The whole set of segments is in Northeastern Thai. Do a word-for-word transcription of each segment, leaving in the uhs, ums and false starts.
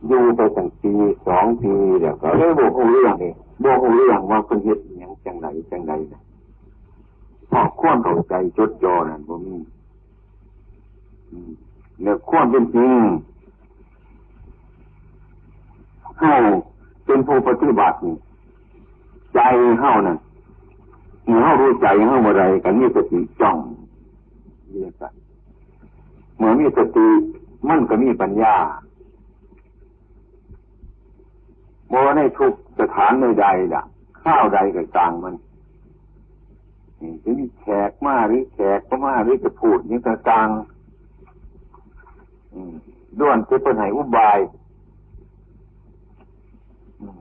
อยู่ไปตั้งปีสองปีแล้วก็เลยบ่ฮู้เรื่องเด้ บ่ฮู้เรื่องว่าเพิ่นเฮ็ดอิหยังจั่งใดจั่งใดนะ เพราะความเข้าใจจดจ่อนั่นบ่มี อืม แล้วความเป็นจริง เฮาเป็นผู้ปฏิบัตินี่ ใจเฮานั่น เมื่อเฮารู้ใจเฮาเมื่อใด ก็มีสติจ้องอยู่จั่งซั้น เมื่อมีสติ มันก็มีปัญญา บ่ว่าในทุกสถานในใดล่ะ คราวใดก็ตามมัน นี่จะมีแขกมาหรือแขกบ่มาหรือจะพูดหยังก็ตาม อืม ล้วนแต่เพิ่นให้อุบาย อืม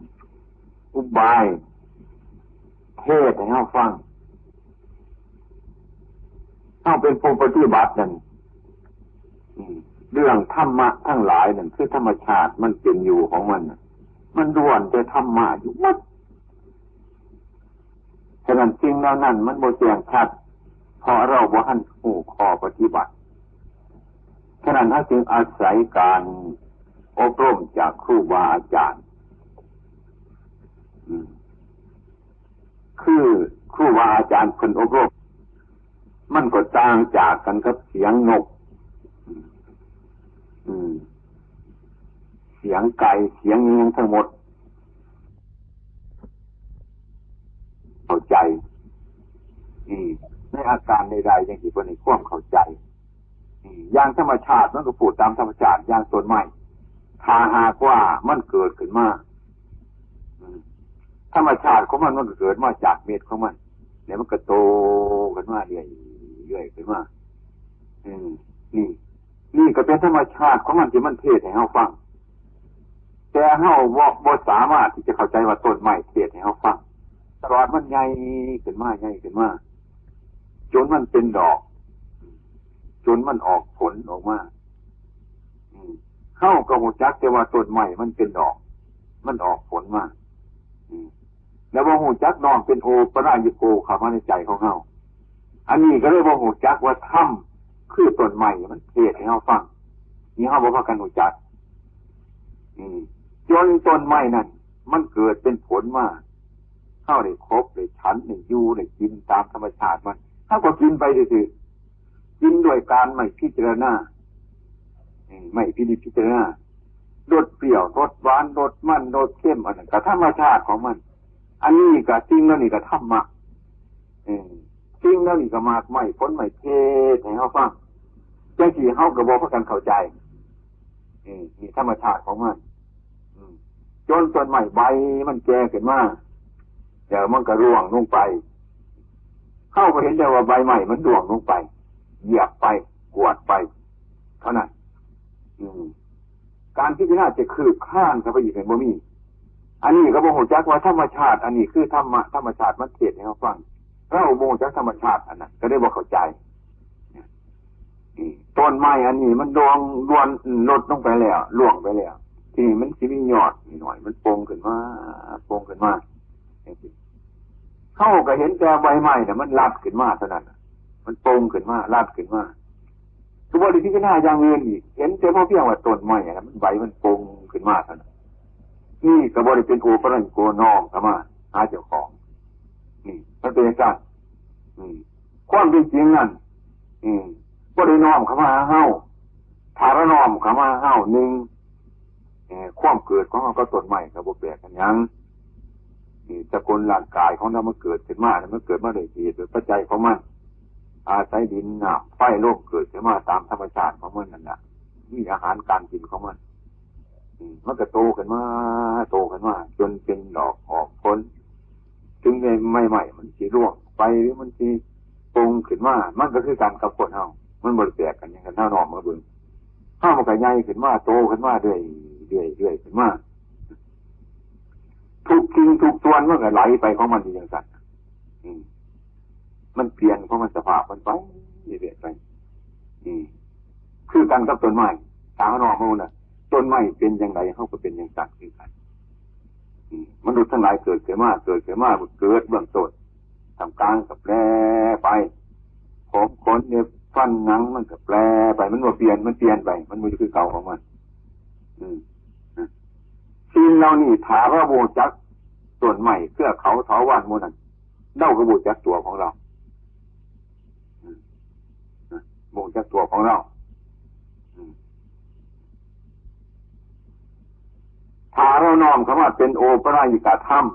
อุบาย เทศน์ให้เฮาฟัง เฮาเป็นผู้ปฏิบัตินั่น อืม เรื่องธรรมะทั้งหลายนั่นคือธรรมชาติมันเป็นอยู่ของมันน่ะ มันล้วนแต่ธรรมะอยู่หมด ฉะนั้นสิ่งเหล่านั้นมันบ่แจ้งชัด เพราะเราบ่ทันรู้ข้อปฏิบัติ ฉะนั้นเราจึงอาศัยการอบรมจากครูบาอาจารย์ อืม คือครูบาอาจารย์เพิ่นอบรม มันก็ต่างจากกันกับเสียงนก อืม เสียงไก่ เสียงอิหยังทั้งหมด เข้าใจ อืม ในอาการใดๆ จั่งซี้ เพิ่นให้ความเข้าใจ อืม อย่างธรรมชาติมันก็พูดตามธรรมชาติ อย่างต้นไม้ ถ้าหากว่ามันเกิดขึ้นมา อืม ธรรมชาติของมัน มันก็เกิดมาจากเม็ดของมัน แล้วมันก็โตขึ้นมาเรื่อยๆ ขึ้นมา อืม นี่ นี่ก็เป็นธรรมชาติของมันที่มันเทศน์ให้เฮาฟัง แต่เฮาบ่ บ่สามารถที่จะเข้าใจว่าต้นไม้เทศน์ให้เฮาฟัง ตลอดมันใหญ่ขึ้นมา ใหญ่ขึ้นมา จนมันเป็นดอก จนมันออกผลออกมา อืม เฮาก็รู้จักแต่ว่าต้นไม้มันเป็นดอก มันออกผลมา อืม แล้วบ่รู้จักน้อมเป็นโอปะนะยิโกเข้ามาในใจของเฮา อันนี้ก็เลยบ่รู้จักว่าธรรมคือต้นไม้มันเทศน์ให้เฮาฟัง นี่เฮาบ่พากันรู้จัก อืม จนต้นไม้นั่น มันเกิดเป็นผลมา เฮาได้คบ ได้ฉัน ได้อยู่ ได้กินตามธรรมชาติมัน เฮาก็กินไปซื่อๆ กินด้วยการไม่พิจารณา อืม ไม่พินิจพิจารณา รสเปรี้ยว รสหวาน รสมัน รสเค็ม อันนั้นก็ธรรมชาติของมัน อันนี้ก็ สิ่งเหล่านี้ก็ธรรมะ อืม สิ่งเหล่านี้ก็หมากไม้ผลไม้เทศน์ให้เฮาฟัง จั่งซี้เฮาก็บ่พากันเข้าใจ อืม นี่ธรรมชาติของมัน อืม จนต้นไม้ใบมันแก่ขึ้นมา แล้วมันก็ร่วงลงไป เฮาก็เห็นได้ว่าใบไม้มันร่วงลงไป เหยียบไป กวาดไป เท่านั้น อืม การพิจารณาจะคืบคลานเข้าไปอีกนั้นบ่มี อันนี้ก็บ่รู้จักว่าธรรมชาติ อันนี้คือธรรมะ ธรรมชาติมันเทศน์ให้เฮาฟัง เราบ่รู้จักธรรมชาติอันนั้น ก็เลยบ่เข้าใจ อืม ต้นไม้อันนี้มันร่วง ร่วง ลดลงไปแล้ว ร่วงไปแล้ว ทีนี้มันสิมียอดนิดหน่อย มันโป่งขึ้นมา โป่งขึ้นมา จั่งซี้ เฮาก็เห็นแต่ใบไม้น่ะ มันลัดขึ้นมาเท่านั้นน่ะ มันโป่งขึ้นมา ลัดขึ้นมา ก็บ่ได้พิจารณาอย่างอื่นอีก เห็นแต่พอเพียงว่าต้นไม้น่ะ มันใบมันโป่งขึ้นมาเท่านั้น นี่ก็บ่ได้เป็นโอปะนะยิโกน้อมเข้ามาหาเจ้าของ นี่ มันเป็นจั่งซั้น อืม ความเป็นจริงนั่น อืม บ่ได้น้อมเข้ามาหาเฮา ถ้าเราน้อมเข้ามาหาเฮา หนึ่ง เอ่อ ความเกิดของเฮากับต้นไม้ก็บ่แปลกกันหยัง นี่ สกุลร่างกายของเรามันเกิดขึ้นมาเนี่ย มันเกิดมาด้วยเหตุด้วยปัจจัยของมัน อาศัยดิน น้ำ ไฟ ลม เกิดขึ้นมาตามธรรมชาติของมันนั่นแหละ มีอาหารการกินของมัน อืม มันก็โตขึ้นมา โตขึ้นมา จนเป็นดอกออกผล ถึงใบไม้มันสิร่วงไป หรือมันสิโป่งขึ้นมา มันก็คือกันกับคนเฮา มันบ่ได้แปลกกันหยัง คันเฮาน้อมมาเบิ่ง เฮามันก็ใหญ่ขึ้นมา โตขึ้นมาเรื่อย เรื่อย เรื่อยขึ้นมา ทุกสิ่งทุกส่วนมันก็ไหลไปของมันอยู่จั่งซั้น อืม มันเปลี่ยนของมันสภาพมันไปเรื่อยๆไป อืม คือกันกับต้นไม้ ถ้าเฮาน้อมมาเบิ่งน่ะ ต้นไม้เป็นจั่งใด เฮาก็เป็นจั่งซั้นคือกัน อืม มนุษย์ทั้งหลายเกิดขึ้นมา เกิดขึ้นมา เกิดเบื้องต้น ท่ามกลางก็แปรไป ผม ขน เล็บ ฟัน หนัง มันก็แปรไป มันบ่เปลี่ยน มันเปลี่ยนไป มันบ่อยู่คือเก่าของมัน อืม สิ่งเหล่านี้ถ้าเราบ่รู้จักต้นไม้เครือเขาเถาวัลย์หมู่นั้น เราก็บ่รู้จักตัวของเรา อืม บ่รู้จักตัวของเรา อืม ถ้าเราน้อมเข้ามาเป็นโอปปายิกธรรม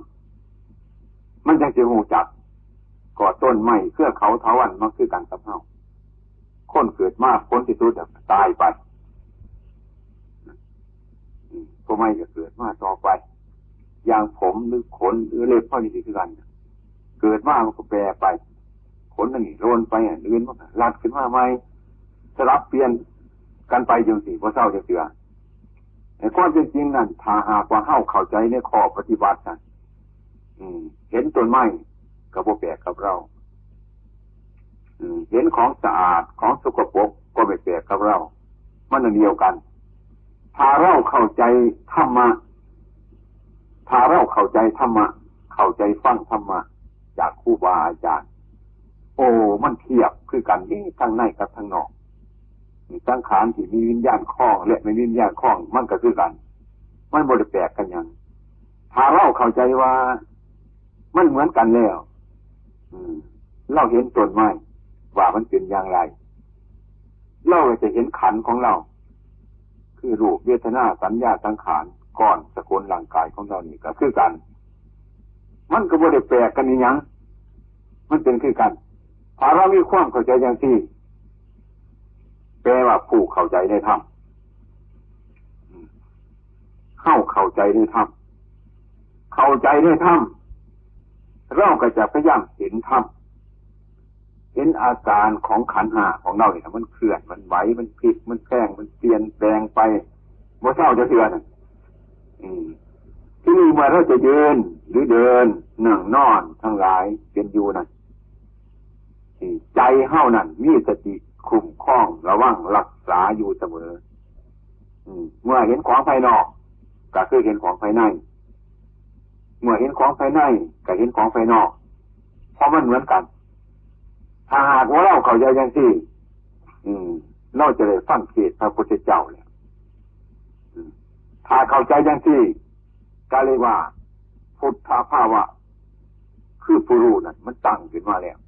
มันจั่งสิรู้จัก ก็ต้นไม้เครือเขาเถาวัลย์มันคือกันกับเรา คนเกิดมาผลที่สุดอะตายไป อืม ผู้ใหม่ก็เกิดมาต่อไป อย่างผมหรือขนหรือเล็บเฮานี่สิคือกัน เกิดมามันก็แปรไป ขนอันนี้โลนไปอันอื่นมันก็รัดขึ้นมาใหม่ สลับเปลี่ยนกันไปจั่งซี้ บ่เซาจักเทื่อ ในความเป็นจริงนั่น ถ้าหากว่าเฮาเข้าใจในข้อปฏิบัตินั่น อืม เห็นต้นไม้ก็บ่แปลกกับเรา อืม เห็นของสะอาด ของสกปรกก็ไม่แปลกกับเรา มันอันเดียวกัน ถ้าเราเข้าใจธรรมะ ถ้าเราเข้าใจธรรมะ เข้าใจฟังธรรมะ จากครูบาอาจารย์ โอ้ มันเทียบคือกันนี่ ทั้งในกับทั้งนอก สังขารที่มีวิญญาณครองและไม่มีวิญญาณครอง มันก็คือกัน มันบ่ได้แปลกกันหยัง ถ้าเราเข้าใจว่ามันเหมือนกันแล้ว อืม เราเห็นต้นไม้ว่ามันเป็นอย่างไร เราก็จะเห็นขันธ์ของเรา คือรูป เวทนา สัญญา สังขาร ก้อนสกุลร่างกายของเรานี่ก็คือกัน มันก็บ่ได้แปลกกันอีหยัง มันเป็นคือกัน ถ้าเรามีความเข้าใจจั่งซี้ แปลว่าผู้เข้าใจในธรรม อืม เฮาเข้าใจในธรรม เข้าใจในธรรม เราก็จะพยายามเห็นธรรม เห็นอาการของขันธ์ห้าของเราเนี่ย มันเคลื่อน มันไหว มันพลิก มันแพร่ง มันเปลี่ยนแปลงไป บ่เซาจักเทื่อน่ะ อืม ทีนี้เมื่อเราจะยืน หรือเดิน นั่ง นอน ทั้งหลาย เป็นอยู่นั่น อืม ใจเฮานั่น มีสติคุ้มครอง ระวัง รักษาอยู่เสมอ อืม เมื่อเห็นของภายนอก ก็คือเห็นของภายใน เมื่อเห็นของภายใน ก็เห็นของภายนอก เพราะมันเหมือนกัน ถ้าหากว่าเราเข้าใจจั่งซี้ อืม เราจะได้ฟังเทศน์พระพุทธเจ้าแล้ว อืม ถ้าเข้าใจจั่งซี้ ก็เรียกว่า พุทธภาวะ คือผู้รู้นั่น มันตั้งขึ้นมาแล้ว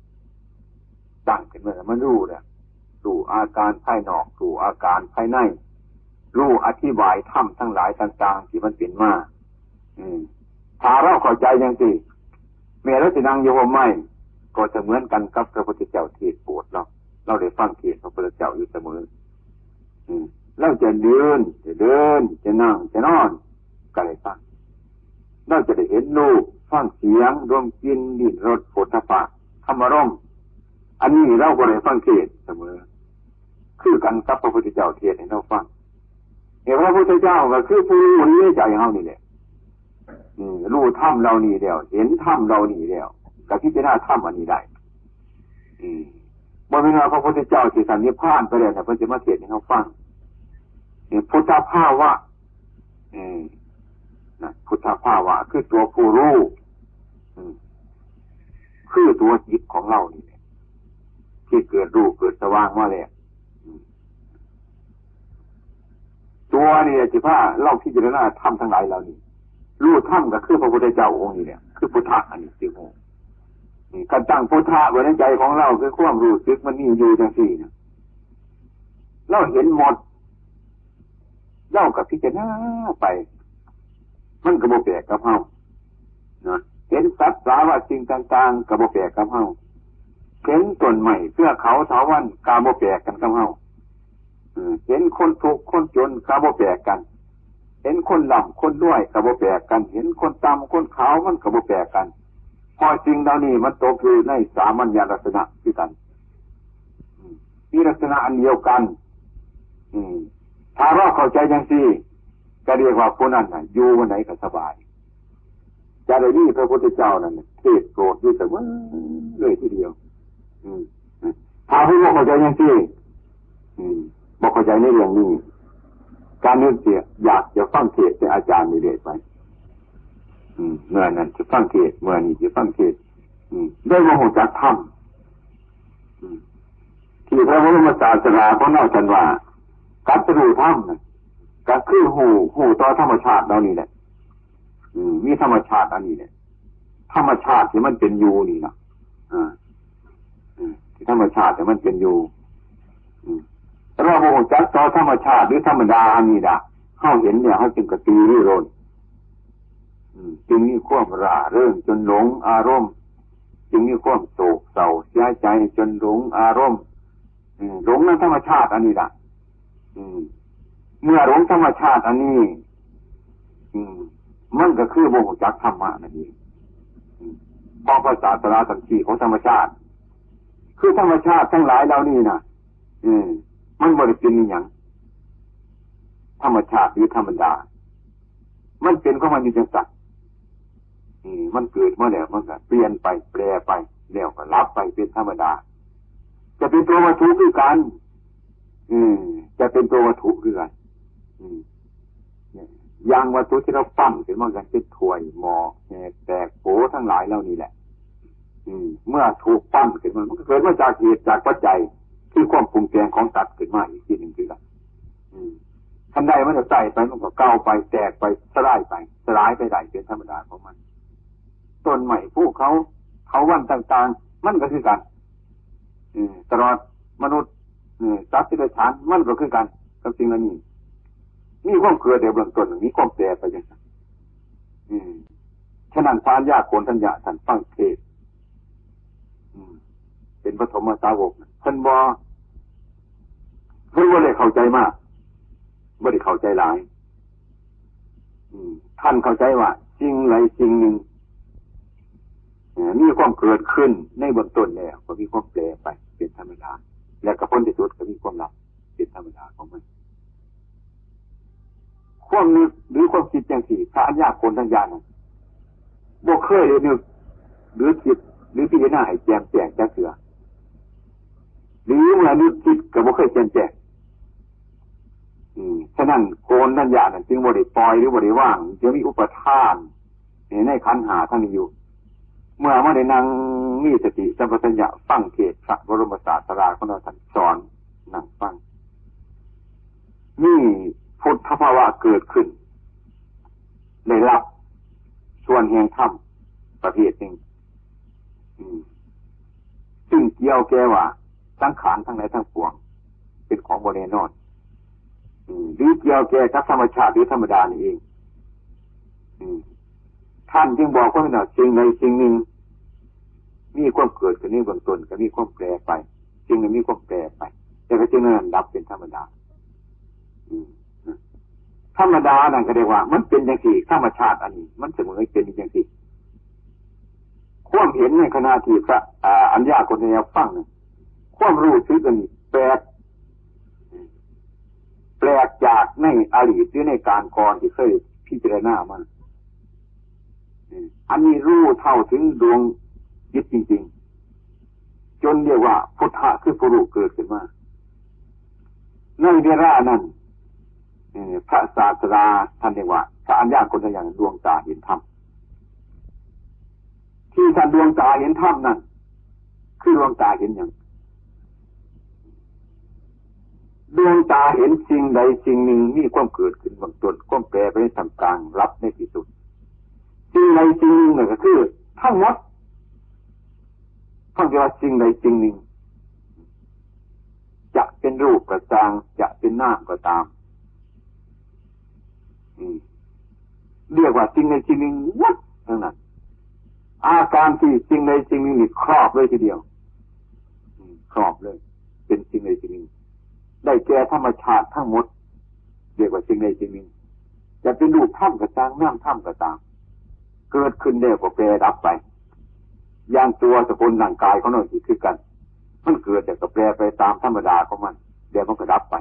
ตั้งขึ้นมาแล้ว มันรู้แล้ว รู้อาการภายนอก รู้อาการภายใน รู้อธิบายธรรมทั้งหลายต่างๆ ที่มันเป็นมา อืม ถ้าเราเข้าใจจั่งซี้ แม้เราสินั่งอยู่ฮ่มไม้ ก็เสมือนกันกับพระพุทธเจ้าเทศน์โปรดเรา เราได้ฟังเทศน์พระพุทธเจ้าอยู่เสมอ อืม เราจะยืน จะเดิน จะนั่ง จะนอน ก็ได้ฟัง เราจะได้เห็นรูป ฟังเสียง ดมกลิ่น ลิ้มรส โผฏฐัพพะ ธรรมารมณ์ อันนี้เราก็ได้ฟังเทศน์เสมอ คือกันกับพระพุทธเจ้าเทศน์ให้เราฟัง เห็นพระพุทธเจ้าก็คือผู้รู้ในใจเฮานี่แหละ อืม รู้ธรรมเหล่านี้แล้ว เห็นธรรมเหล่านี้แล้ว ก็พิจารณาธรรมอันนี้ได้ อืม บ่แม่นว่าพระพุทธเจ้าสิสันนิพพานไปแล้วนะ เพิ่นสิมาเทศน์ให้เฮาฟัง นี่พุทธภาวะ อืม นะ พุทธภาวะ คือตัวผู้รู้ อืม คือตัวจิตของเรานี่แหละ ที่เกิดรู้เกิดสว่างมาแล้ว อืม ตัวนี่แหละที่พาเราพิจารณาธรรมทั้งหลายเหล่านี้ รู้ธรรมก็คือพระพุทธเจ้าองค์นี้แหละ คือพุทธะอันนี้คือฮู้ อืม การตั้งพุทธะไว้ในใจของเรา คือความรู้สึกมันมีอยู่จั่งซี้นะ เราเห็นหมด เราก็พิจารณาไป มันก็บ่แปลกกับเฮา นะ เห็นสัตว์สาระสิ่งต่างๆ ก็บ่แปลกกับเฮา เห็นต้นไม้เครือเขาเถาวัลย์ก็บ่แปลกกันกับเฮา อืม เห็นคนทุกข์คนจนก็บ่แปลกกัน เห็นคนร่ำคนรวยก็บ่แปลกกัน เห็นคนต่ำคนขาวมันก็บ่แปลกกัน เพราะสิ่งเหล่านี้มันตกอยู่ในสามัญญลักษณะคือกัน อืม มีลักษณะอันเดียวกัน อืม ถ้าเราเข้าใจจั่งซี้ ก็เรียกว่าผู้นั้นน่ะ อยู่วันไหนก็สบาย จะได้มีพระพุทธเจ้านั่นน่ะเทศน์โปรดอยู่เสมอเลยทีเดียว อืม ถ้าผู้บ่เข้าใจจั่งซี้ อืม บ่เข้าใจในเรื่องนี้ การนึกเสียอยากจะฟังเทศน์จากอาจารย์นี่เรื่อยไป อืม เมื่อนั้นจะฟังเทศน์ เมื่อนี้จะฟังเทศน์ อืม ได้มารู้จักธรรม อืม ที่พระบรมศาสดาของเราท่านว่า ตรัสรู้ธรรมน่ะ ก็คือฮู้ ฮู้ต่อธรรมชาติเหล่านี้แหละ อืม มีธรรมชาติอันนี้เนี่ย ธรรมชาติที่มันเป็นอยู่นี่นะ อ่า อืม ที่ธรรมชาติที่มันเป็นอยู่ อืม เราบ่รู้จักต่อธรรมชาติหรือธรรมดาอันนี้นะ เฮาเห็นเนี่ย เฮาจึงกระตือรือร้น อืม จึงมีความร่าเริงจนหลงอารมณ์ จึงมีความโศกเศร้าเสียใจจนหลงอารมณ์ อืม หลงในธรรมชาติอันนี้ละ อืม เมื่อหลงธรรมชาติอันนี้ อืม มันก็คือบ่รู้จักธรรมะนั่นเอง อืม เพราะพระศาสดาท่านชี้ของธรรมชาติ คือธรรมชาติทั้งหลายเหล่านี้นะ อืม มันบ่ได้เป็นอิหยัง ธรรมชาติหรือธรรมดา มันเป็นของมันอยู่จังซั่น อืม มันเกิดมาแล้ว มันก็เปลี่ยนไป แปรไป แล้วก็ดับไป เป็นธรรมดา จะเป็นตัววัตถุคือกัน อืม จะเป็นตัววัตถุคือกัน อืม เนี่ย อย่างวัตถุที่เราปั้นขึ้นมากันเป็นถ้วย หม้อ แหก แตก โป ทั้งหลายเหล่านี้แหละ อืม เมื่อถูกปั้นขึ้นมา มันก็เกิดมาจากเหตุจากปัจจัย คือความปรุงแต่งของสัตว์ขึ้นมาอีกทีหนึ่งคือกัน อืม คันใดมันก็ใส่ไป มันก็เก่าไป แตกไป สลายไป สลายไปได้เป็นธรรมดาของมัน ต้นไม้ ภูเขา เถาวัลย์ต่างๆ มันก็คือกัน อืม ตลอดมนุษย์ อืม สัตว์เดรัจฉาน มันก็คือกัน กับสิ่งเหล่านี้ มีความเกิดในเบื้องต้น มีความแปรไปจังซั่น อืม ฉะนั้นพระอัญญาโกณฑัญญะท่านฟังเทศน์ อืม เป็นปฐมสาวกน่ะ เพิ่นบ่ เพิ่นบ่ได้เข้าใจมาก บ่ได้เข้าใจหลาย อืม ท่านเข้าใจว่าสิ่งใดสิ่งหนึ่ง เอ่อ มีความเกิดขึ้นในเบื้องต้นแล้ว ก็มีความแปรไปเป็นธรรมดา และก็ผลที่สุดก็มีความดับเป็นธรรมดาของมัน ความนึกหรือความคิดจังซี่ พระอัญญาโกณฑัญญานั้น บ่เคยได้นึก หรือคิด หรือพิจารณาให้แจ่มแจ้งจักเทื่อ หรือเมื่อนึกคิดก็บ่เคยแจ่มแจ้ง อืม ฉะนั้นโกณฑัญญานั้นจึงบ่ได้ปล่อยหรือบ่ได้วาง จะมีอุปาทานในขันธ์ห้าทั้งนี้อยู่ เมื่อมาได้นั่งมีสติสัมปชัญญะฟังเทศน์พระบรมศาสดาของเราท่านสอน นั่งฟัง มีพุทธภาวะเกิดขึ้น ได้รับส่วนแห่งธรรมประเภทหนึ่ง อืม ซึ่งเกี่ยวแก่ว่าสังขารทั้งหลายทั้งปวง เป็นของบ่แน่นอน อืม หรือเกี่ยวแก่กับธรรมชาติหรือธรรมดานี่เอง อืม ท่านจึงบอกว่าสิ่งใดสิ่งหนึ่ง มีความเกิดขึ้นในเบื้องต้น ก็มีความแปรไป สิ่งนั้นมีความแปรไป แต่ก็สิ่งนั้นดับเป็นธรรมดา อืม ธรรมดานั่นก็เรียกว่า มันเป็นจังซี่ ธรรมชาติอันนี้ มันเสมอเป็นจังซี่ ความเห็นในขณะที่พระ อ่า อัญญาโกณฑัญญาฟังนี่ ความรู้สึกอันนี้แปลก แปลกจากในอดีตหรือในการก่อนที่เคยพิจารณามา อืม อันนี้รู้เท่าถึงดวงจิตจริงๆ จนเรียกว่าพุทธะคือผู้รู้เกิดขึ้นมา ในเวลานั้น เอ่อ พระศาสดาท่านเรียกว่า พระอัญญาโกณฑัญญาดวงตาเห็นธรรม ที่ท่านดวงตาเห็นธรรมนั่น คือดวงตาเห็นหยัง ดวงตาเห็นสิ่งใดสิ่งหนึ่งมีความเกิดขึ้นเบื้องต้น ความแปรไปในท่ามกลาง ดับในที่สุด สิ่งใดสิ่งหนึ่งนั่นก็คือทั้งหมด ท่านเรียกว่าสิ่งใดสิ่งหนึ่ง จะเป็นรูปก็ตาม จะเป็นนามก็ตาม อืม เรียกว่าสิ่งใดสิ่งหนึ่งหมดทั้งนั้น อาการที่สิ่งใดสิ่งหนึ่งนี่ครอบเลยทีเดียว อืม ครอบเลย เป็นสิ่งใดสิ่งหนึ่ง ได้แก่ธรรมชาติทั้งหมด เรียกว่าสิ่งใดสิ่งหนึ่ง จะเป็นรูปธรรมก็ตาม นามธรรมก็ตาม เกิดขึ้นแล้วก็แปรดับไป อย่างตัวสกุลร่างกายของเราสิคือกัน มันเกิดแล้วก็แปรไปตามธรรมดาของมัน เดี๋ยวมันก็ดับไป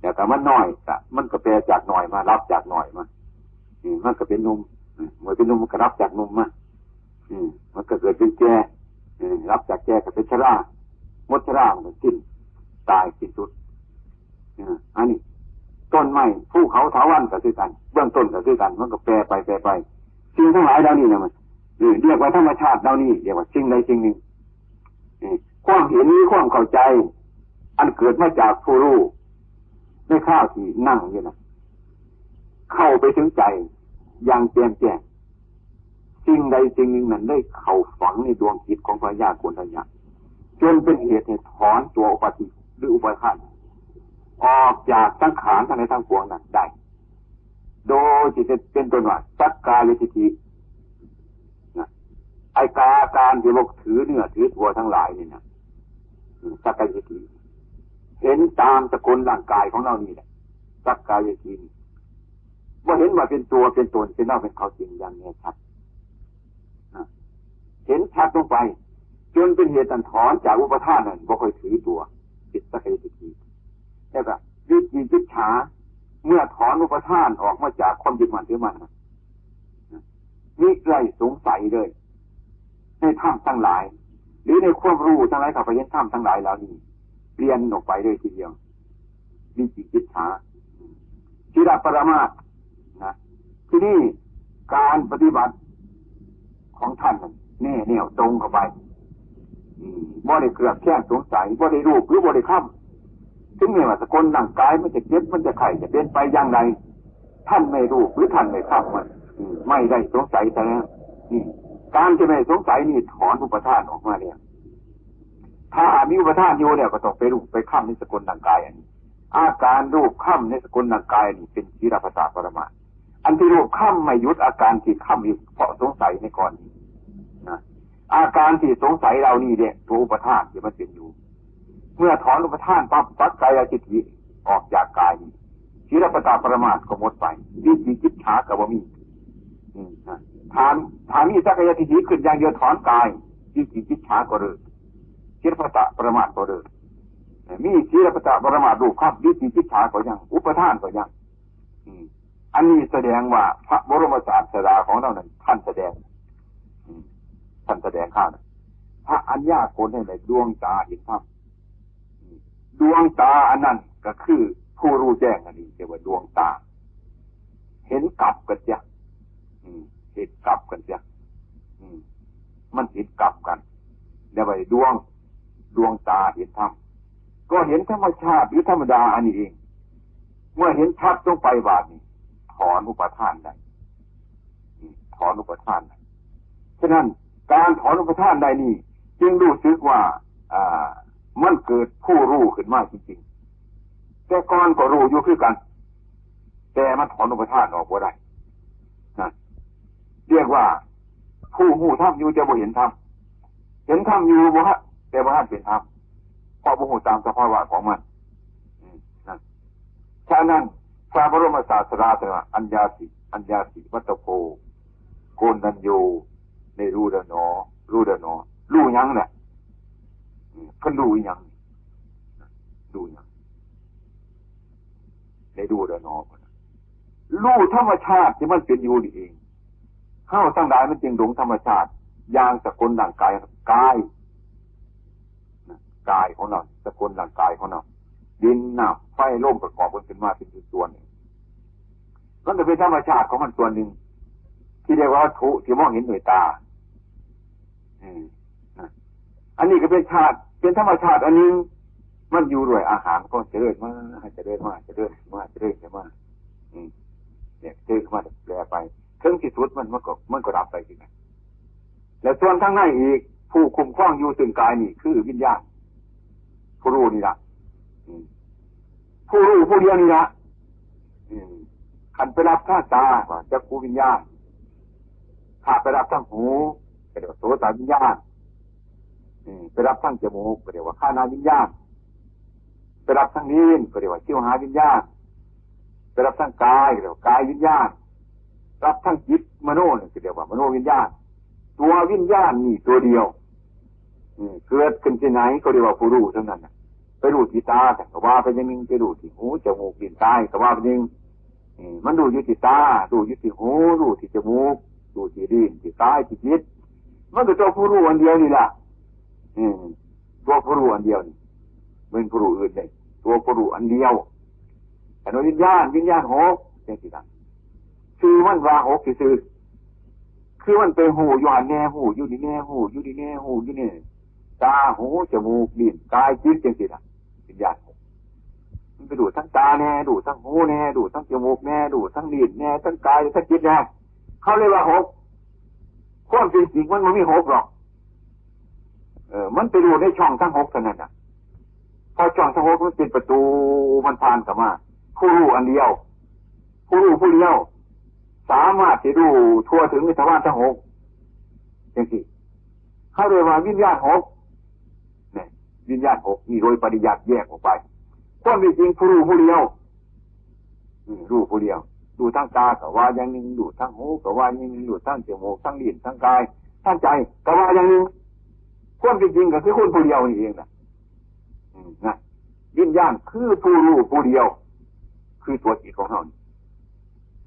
แล้วก็มันน้อยก็ มันก็แปรจากน้อยมา ดับจากน้อยมา อืม มันก็เป็นหนุ่ม อืม เมื่อเป็นหนุ่มมันก็ดับจากหนุ่มมา อืม มันก็เกิดเป็นแก่ อืม ดับจากแก่ก็เป็นชรา หมดชรามันก็สิ้น ตายสิ้นสุด อืม อันนี้ ต้นไม้ ภูเขา เถาวัลย์ก็คือกัน เบื้องต้นก็คือกัน มันก็แปรไป แปรไป สิ่งทั้งหลายเหล่านี้นะมัน อืม เรียกว่าธรรมชาติเหล่านี้ เรียกว่าสิ่งใดสิ่งหนึ่ง อืม ความเห็น ความเข้าใจ อันเกิดมาจากผู้รู้ ในคราวที่นั่งอยู่นะ เข้าไปถึงใจอย่างแจ่มแจ้ง สิ่งใดสิ่งหนึ่งนั้นได้เข้าฝังในดวงจิตของพระญาโกณฑัญญะ จนเป็นเหตุให้ถอนตัวอุปาทิหรืออุปาทาน ออกจากสังขารทั้งหลายทั้งปวงนั้นได้ โดยที่เป็นต้นว่าสักกายทิฏฐินะ ไอ้กาการที่บอกถือเนื้อถือตัวทั้งหลายนี่นะ อืม สักกายทิฏฐิ เห็นตามสกุลร่างกายของเรานี่แหละ สักกายทิฏฐินี่ บ่เห็นว่าเป็นตัวเป็นตนเป็นเราเป็นเขาจริงอย่างแน่ชัดนะ เห็นชัดลงไป จนเป็นเหตุตันถอนจากอุปาทานนั่นบ่ค่อยถือตัว จิตสักกายทิฏฐิ แล้วก็วิจิกิจฉา เมื่อถอนอุปาทานออกมาจากความยึดมั่นถือมั่นนะ มิได้สงสัยเลย ในธรรมทั้งหลาย หรือในความรู้ทั้งหลาย เข้าไปเห็นธรรมทั้งหลายเหล่านี้ เปลี่ยนออกไปเลยทีเดียว วิจิกิจฉา ศีลปรมาสนะ ที่นี่การปฏิบัติของท่านนั้นแน่แนวตรงเข้าไป อืม บ่ได้เคลือบแคลงสงสัย บ่ได้รูปหรือบ่ได้คำ ถึงแม้ว่าสกุลร่างกายมันจะเจ็บ มันจะไข้ จะเป็นไปอย่างไร ท่านไม่รูปหรือท่านไม่คำมัน อืม ไม่ได้สงสัยแต่แล้ว นี่ การจะไม่สงสัยนี่ถอนอุปาทานออกมาแล้ว ถ้ามีอุปาทานอยู่เนี่ย ก็ต้องไปรูปไปคำในสกุลร่างกายอันนี้ อาการรูปคำในสกุลร่างกายนี่เป็นศีลปตะปรมาส อันที่รูปคำไม่หยุดอาการที่คำอยู่เพราะสงสัยในก่อนนี้นะ อาการที่สงสัยเหล่านี้เนี่ย ตัวอุปาทานที่มันเป็นอยู่ เมื่อถอนอุปาทานปั๊บ สักกายทิฏฐิออกจากกายนี้ ศีลปตะปรมาสก็หมดไป วิจิกิจฉาก็บ่มี อืมนะ ถาม ถามมีสักกายทิฏฐิขึ้นอย่างเดียว ถอนกาย วิจิกิจฉาก็เลิก ศีลปตะปรมาสก็เลิก มีศีลปตะปรมาสรูปคำ วิจิกิจฉาก็ยัง อุปาทานก็ยัง อืม อันนี้แสดงว่าพระบรมศาสดาของเรานั้นท่านแสดง อืม ท่านแสดงข้านะ พระอัญญาโกณฑัญญะดวงตาเห็นธรรม อืม ดวงตาอันนั้นก็คือผู้รู้แจ้งอันนี้เรียกว่าดวงตา เห็นกลับกันเสีย อืม เห็นกลับกันเสีย อืม มันเห็นกลับกัน แล้วไปดวง ดวงตาเห็นธรรม ก็เห็นธรรมชาติหรือธรรมดาอันนี้เอง เมื่อเห็นชัดลงไปบาดนี้ ถอนอุปาทานได้ อืม ถอนอุปาทานได้ ฉะนั้นการถอนอุปาทานได้นี่ จึงรู้สึกว่า อ่า มันเกิดผู้รู้ขึ้นมาจริงๆ แต่ก่อนก็รู้อยู่คือกัน แต่มันถอนอุปาทานออกบ่ได้นะ เรียกว่าผู้รู้ธรรมอยู่แต่บ่เห็นธรรม เห็นธรรมอยู่บ่ฮะ แต่บ่ทันเป็นธรรม เพราะบ่รู้ตามสภาวะของมัน อืม นะ ฉะนั้นพระบรมศาสดาตรัสว่า อัญญาสิ อัญญาสิวัตโพ โกณฑัญโญ ได้รู้แล้วหนอ รู้แล้วหนอ รู้หยังน่ะ อืม เพิ่นรู้อีหยัง รู้หยัง ได้รู้แล้วหนอ เพิ่นน่ะ รู้ธรรมชาติที่มันเป็นอยู่นี่เอง เฮาทั้งหลายมันจึงหลงธรรมชาติ อย่างสกุลร่างกาย กาย นะ กายของเรา สกุลร่างกายของเรา ดิน น้ำ ไฟ ลม ประกอบกันขึ้นมาเป็นส่วนๆ มันก็เป็นธรรมชาติของมันส่วนหนึ่ง ที่เรียกว่าวัตถุที่มองเห็นด้วยตา อืม นะ อันนี้ก็เป็นชาติ เป็นธรรมชาติอันหนึ่ง มันอยู่ด้วยอาหารก็เจริญมา เจริญมา เจริญมา เจริญมา อืม เนี่ย เจริญมาแปรไป ถึงที่สุดมัน มันก็ มันก็ดับไปสินะ และส่วนทางในอีก ผู้คุ้มครองอยู่ซึ่งกายนี่คือวิญญาณ ผู้รู้นี่ละ อืม ผู้รู้ผู้เดียวนี่ละ อืม คันไปรับทางตา ก็จักขุวิญญาณ ถ้าไปรับทางหู ก็เรียกว่าโสตวิญญาณ อืม ไปรับทางจมูก ก็เรียกว่าคานาวิญญาณ ไปรับทางลิ้น ก็เรียกว่าชิวหาวิญญาณ ไปรับทางกาย ก็เรียกว่ากายวิญญาณ รับทางจิตมโนนี่ ก็เรียกว่ามโนวิญญาณ ตัววิญญาณนี่ตัวเดียว อืม เกิดขึ้นที่ไหนก็เรียกว่าผู้รู้เท่านั้นน่ะ ไปรู้ที่ตา ก็ว่าไปอย่างหนึ่ง ไปรู้ที่หู จมูก ลิ้น กาย ก็ว่าไปอย่างหนึ่ง อืม มันรู้อยู่ที่ตา รู้อยู่ที่หู รู้ที่จมูก รู้ที่ลิ้น ที่กาย ที่จิต มันก็ตัวผู้รู้อันเดียวนี่ล่ะ อืม ตัวผู้รู้อันเดียวนี่ เป็นผู้รู้อื่นเลย ตัวผู้รู้อันเดียว แต่ว่าวิญญาณ วิญญาณหก จังซี่นะ ชื่อมันว่าหกซื่อๆ คือมันไปฮู้อยู่หั่นแน่ ฮู้อยู่นี่แน่ ฮู้อยู่นี่แน่ ฮู้อยู่นี่ ตา หู จมูก ลิ้น กาย จิต จังซี่นะ วิญญาณหก มันไปรู้ทั้งตาแน่ รู้ทั้งหูแน่ รู้ทั้งจมูกแน่ รู้ทั้งลิ้นแน่ ทั้งกาย ทั้งจิตแน่ เขาเรียกว่าหก ความเป็นจริงมันบ่มีหกหรอก เออ มันไปรู้ในช่องทั้งหกเท่านั้นน่ะ เพราะช่องทั้งหกมันเป็นประตู มันผ่านเข้ามา ผู้รู้อันเดียว ผู้รู้ผู้เดียว สามารถที่รู้ทั่วถึงในทวารทั้งหก จังซี่ เขาเรียกว่าวิญญาณหก เนี่ย วิญญาณหกนี่โดยปริยัติแยกออกไป ความเป็นจริงผู้รู้ผู้เดียว อืม รู้ผู้เดียว รู้ทางตาก็ว่าอย่างหนึ่ง รู้ทางหูก็ว่าอย่างหนึ่ง รู้ทางจมูก ทางลิ้น ทางกาย ทางใจก็ว่าอย่างหนึ่ง ความเป็นจริงก็คือคนผู้เดียวนี่เองน่ะ อืม นะ วิญญาณคือผู้รู้ผู้เดียว คือตัวจิตของเรานี่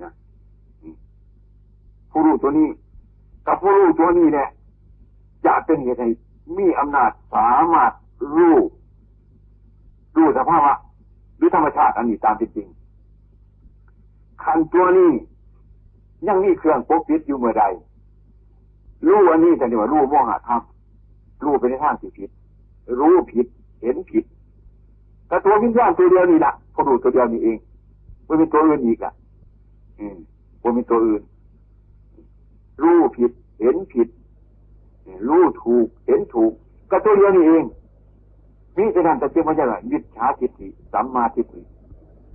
นะ อืม ผู้รู้ตัวนี้ กับผู้รู้ตัวนี้แหละ จะเป็นเหตุให้มีอำนาจสามารถรู้ รู้สภาวะ หรือธรรมชาติอันนี้ตามเป็นจริง คันตัวนี้ยังมีเครื่องปกปิดอยู่เมื่อใด รู้อันนี้จะเรียกว่ารู้โมหะธรรม รู้ไปในทางที่ผิด รู้ผิด เห็นผิด แต่ตัววิญญาณตัวเดียวนี่แหละ ผู้รู้ตัวเดียวนี่เอง บ่มีตัวอื่นอีกละ อืม บ่มีตัวอื่น รู้ผิด เห็นผิด รู้ถูก เห็นถูก ก็ตัวเดียวนี่เอง มีแต่นั้นแต่จึงว่าจะมิจฉาทิฏฐิ สัมมาทิฏฐิ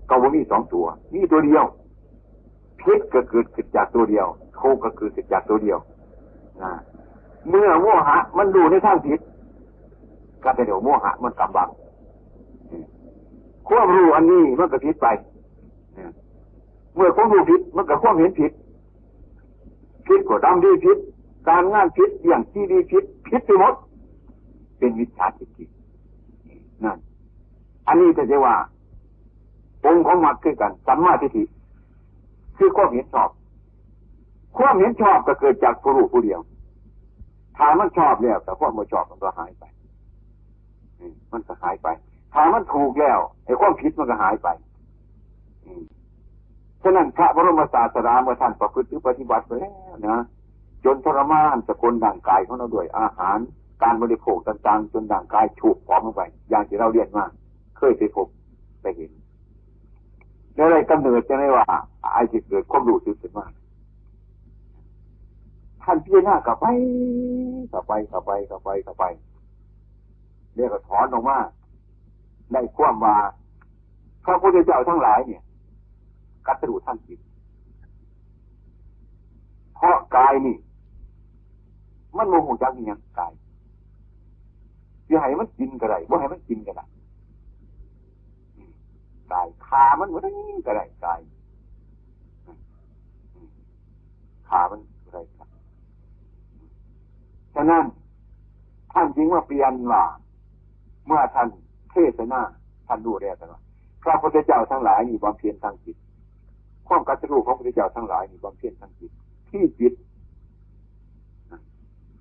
ก็บ่มีสองตัว มีตัวเดียว ผิดก็เกิดขึ้นจากตัวเดียว ถูกก็เกิดขึ้นจากตัวเดียว นะ เมื่อโมหะมันรู้ในทางผิด ก็จะเดี๋ยวโมหะมันกำบัง ความรู้อันนี้มันก็ผิดไป เมื่อความรู้ผิด มันก็ความเห็นผิด ผิดก็ดำดีผิด การงานผิด เลี้ยงชีพดีผิด ผิดไปหมด เป็นมิจฉาทิฏฐิ นั่น อันนี้ก็จะว่า องค์ของมรรคคือกัน สัมมาทิฏฐิ คือความเห็นชอบ ความเห็นชอบก็เกิดจากผู้รู้ผู้เดียว ถ้ามันชอบแล้ว แต่ความบ่ชอบมันก็หายไป อืม มันก็หายไป ถ้ามันถูกแล้ว ไอ้ความผิดมันก็หายไป อืม ฉะนั้นพระบรมศาสดาเมื่อท่านประพฤติหรือปฏิบัติไปแล้วนะ จนทรมานสกลร่างกายของเราด้วยอาหาร การบริโภคต่างๆ จนร่างกายฉูบผอมลงไป อย่างที่เราเรียนมา เคยไปพบไปเห็น แล้วได้กำเนิดจังได๋ว่า ไอ้ที่เกิดความรู้สึกขึ้นมา ท่านพิจารณาเข้าไป เข้าไป เข้าไป เข้าไป เข้าไป แล้วก็ถอนออกมา ได้ความว่า พระพุทธเจ้าทั้งหลายเนี่ย กัตรู้ทางจิต เพราะกายนี่ มันบ่ฮู้จักอิหยังกาย สิให้มันกินก็ได้ บ่ให้มันกินก็ได้ อืม กาย ฆ่ามันบ่ได้ก็ได้ กาย อืม ฆ่ามันบ่ได้ครับ ฉะนั้น ท่านจึงมาเปลี่ยนว่า เมื่อท่านเทศนา ท่านรู้แล้วแต่ว่า พระพุทธเจ้าทั้งหลายนี่บำเพ็ญทางจิต ความกัตรู้ของพระพุทธเจ้าทั้งหลายนี่บำเพ็ญทางจิต ที่จิต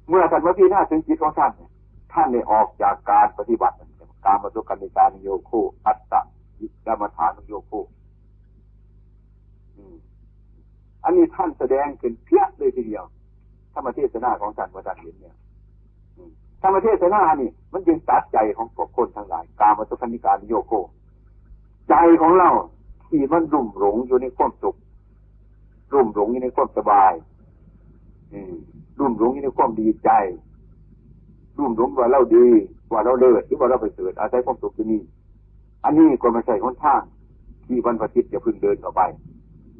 เมื่อท่านมาพิจารณาถึงจิตของท่านเนี่ย ท่านได้ออกจากการปฏิบัติ กามสุขันธิกานุโยโค อัตตกิลมัฏฐานุโยโค อืม อันนี้ท่านแสดงขึ้นเพียบเลยทีเดียว ธรรมเทศนาของท่าน เมื่อท่านเห็นเนี่ย อืม ธรรมเทศนานี่ มันจึงตัดใจของพวกคนทั้งหลาย กามสุขันธิกานุโยโค ใจของเราที่มันลุ่มหลงอยู่ในความสุข ลุ่มหลงอยู่ในความสบาย อืม ลุ่มหลงอยู่ในความดีใจ ลุ่มหลงว่าเราดี ว่าเราเลิศ หรือว่าเราประเสริฐ อาศัยความสุขที่นี่ อันนี้ก็ไม่ใช่หนทางที่บรรพชิตจะพึงเดินเข้าไป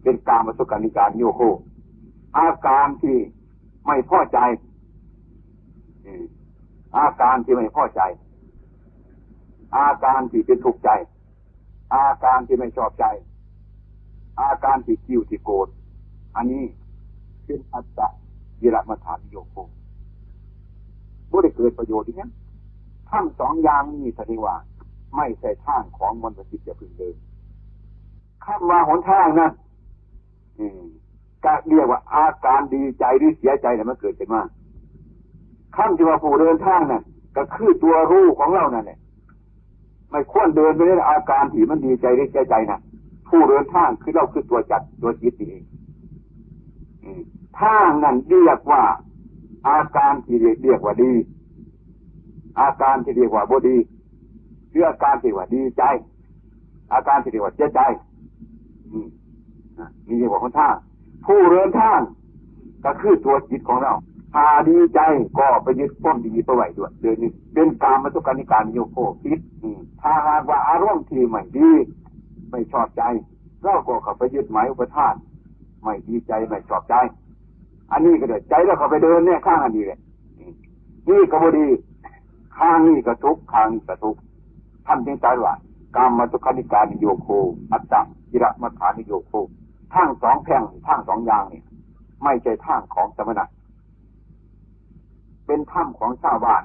เป็นกามสุขันธิกานุโยโค อาการที่ไม่พอใจ อืม อาการที่ไม่พอใจ อาการที่เป็นทุกข์ใจ อาการที่ไม่ชอบใจ อาการที่คิ้วที่โกรธ อันนี้เป็นอัตตกิลมัฏฐานุโยโค บ่ได้เกิดประโยชน์อีหยัง ทั้งสองอย่างนี้แสดงว่าไม่ใช่ทางของมนุษย์ที่จะพึงเดิน คำว่าหนทางนั้น อืม ก็เรียกว่าอาการดีใจหรือเสียใจเนี่ยมันเกิดขึ้นมา คำที่ว่าผู้เดินทางนั่น ก็คือตัวรู้ของเรานั่นแหละ ไม่ควรเดินไปในอาการที่มันดีใจหรือเสียใจนะ ผู้เดินทางคือเราคือตัวจักรตัวจิตนี่เอง อืม ทางนั้นเรียกว่า อาการที่เรียกว่าดี อาการที่เรียกว่าบ่ดี หรืออาการที่ว่าดีใจ อาการที่เรียกว่าเสียใจ อืม นะ นี่เรียกว่าหนทาง ผู้เดินทาง ก็คือตัวจิตของเรา ถ้าดีใจก็ไปยึดความดีไปไว้ด้วย เดี๋ยวนี้เป็นกามสุขัลลิกานิโยโค ผิด อืม ถ้าหากว่าอารมณ์ที่ไม่ดี ไม่ชอบใจ เราก็เข้าไปยึดหมายอุปาทาน ไม่ดีใจ ไม่ชอบใจ อันนี้ก็เดี๋ยวใจเราเข้าไปเดินเนี่ยข้างอันนี้แหละ อืม นี่ก็บ่ดี ข้างนี้ก็ทุกข์ ข้างนี้ก็ทุกข์ ท่านจึงตรัสว่า กามสุขัลลิกานิโยโค อัตตะกิลมัฏฐานิโยโค ทางสองแพร่ง ทางสองอย่างนี่ ไม่ใช่ทางของสมณะ เป็นธรรมของชาวบ้าน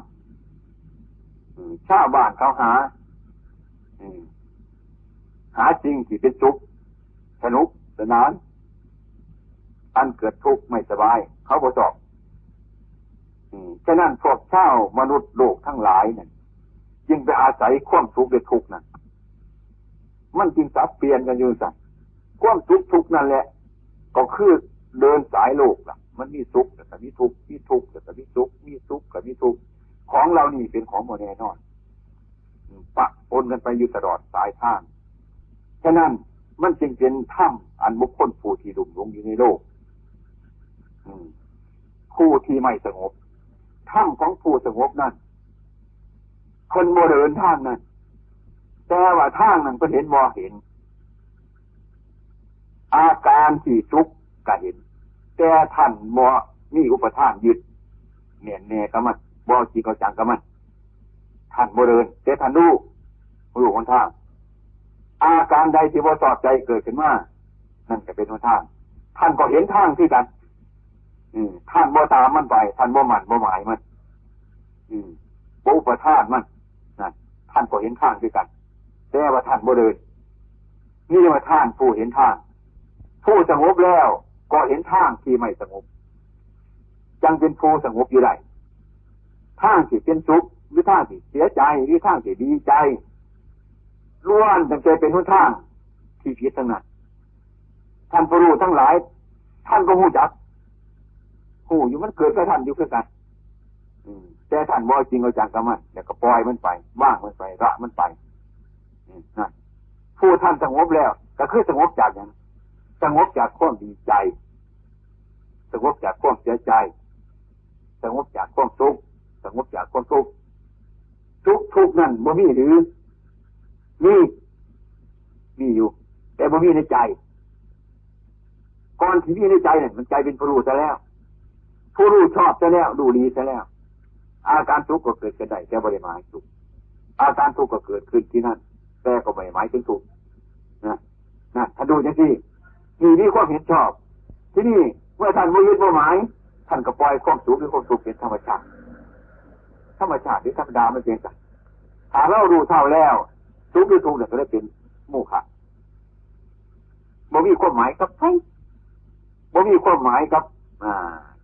อืม ชาวบ้านเขาหา อืม หาสิ่งที่เป็นสุข สนุกสนาน อันเกิดทุกข์ไม่สบาย เขาบ่ชอบ อืม ฉะนั้นพวกชาวมนุษย์โลกทั้งหลายเนี่ย จึงไปอาศัยความสุขและทุกข์นั่น มันจึงสับเปลี่ยนกันอยู่ซั่น ความสุขทุกข์นั่นแหละ ก็คือเดินสายโลกล่ะ มันมีสุขแล้วก็มีทุกข์ มีทุกข์แล้วก็มีสุข มีสุขก็มีทุกข์ ของเหล่านี้เป็นของบ่แน่นอน ปะปนกันไปอยู่ตลอดสายทาง ฉะนั้นมันจึงเป็นธรรมอันบุคคลผู้ที่ลุ่มหลงอยู่ในโลก อืม ผู้ที่ไม่สงบ ธรรมของผู้สงบนั่น เพิ่นบ่เดินทางนั้น แต่ว่าทางนั้นเพิ่นเห็นบ่ เห็น อาการที่สุขก็เห็น แต่ท่านบ่มีอุปาทานยึดแน่นแน่กับมัน บ่เอาจริงเอาจังกับมัน ท่านบ่เดิน แต่ท่านรู้ รู้หนทาง อาการใดที่บ่ชอบใจเกิดขึ้นมา นั่นก็เป็นหนทาง ท่านก็เห็นทางคือกัน อืม ท่านบ่ตามมันไป ท่านบ่หมั่นบ่หมายมัน อืม บ่อุปาทานมัน นั่น ท่านก็เห็นทางคือกัน แต่ว่าท่านบ่เดิน นี่เรียกว่าท่านผู้เห็นทาง ผู้สงบแล้วก็เห็นทางที่ไม่สงบ จังเป็นผู้สงบอยู่ได้ ทางที่เป็นสุข หรือทางที่เสียใจ หรือทางที่ดีใจ ล้วนตั้งแต่เป็นหนทางที่ผิดทั้งนั้น ท่านผู้รู้ทั้งหลาย ท่านก็ฮู้จัก ฮู้อยู่ มันเกิดกับท่านอยู่คือกัน อืม แต่ท่านบ่เอาจริงเอาจังกับมัน แล้วก็ปล่อยมันไป วางมันไป ละมันไป อืม นั่น ผู้ท่านสงบแล้ว ก็คือสงบจากหยัง สงบจากความดีใจ สงบจากความเสียใจ สงบจากความสุข สงบจากความทุกข์ สุขทุกข์นั่นบ่มีหรือ มี มีอยู่ แต่บ่มีในใจ ก่อนที่มีในใจเนี่ย มันใจเป็นผู้รู้ซะแล้ว ผู้รู้ชอบซะแล้ว รู้ดีซะแล้ว อาการสุขก็เกิดขึ้นได้ แต่บ่ได้หมายสุข อาการทุกข์ก็เกิดขึ้นที่นั่น แต่ก็ไม่ได้หมายถึงทุกข์ นะ นั่น ท่านดูจังซี่ นี่มีความเห็นชอบ ที่นี่เมื่อท่านบ่ยึดบ่หมาย ท่านก็ปล่อยความสุขหรือความทุกข์เป็นธรรมชาติ ธรรมชาติหรือธรรมดามันเป็นจังซั่น ถ้าเรารู้เท่าแล้ว สุขหรือทุกข์เนี่ยก็ได้เป็นโมฆะ บ่มีความหมายกับใคร บ่มีความหมายกับ อ่า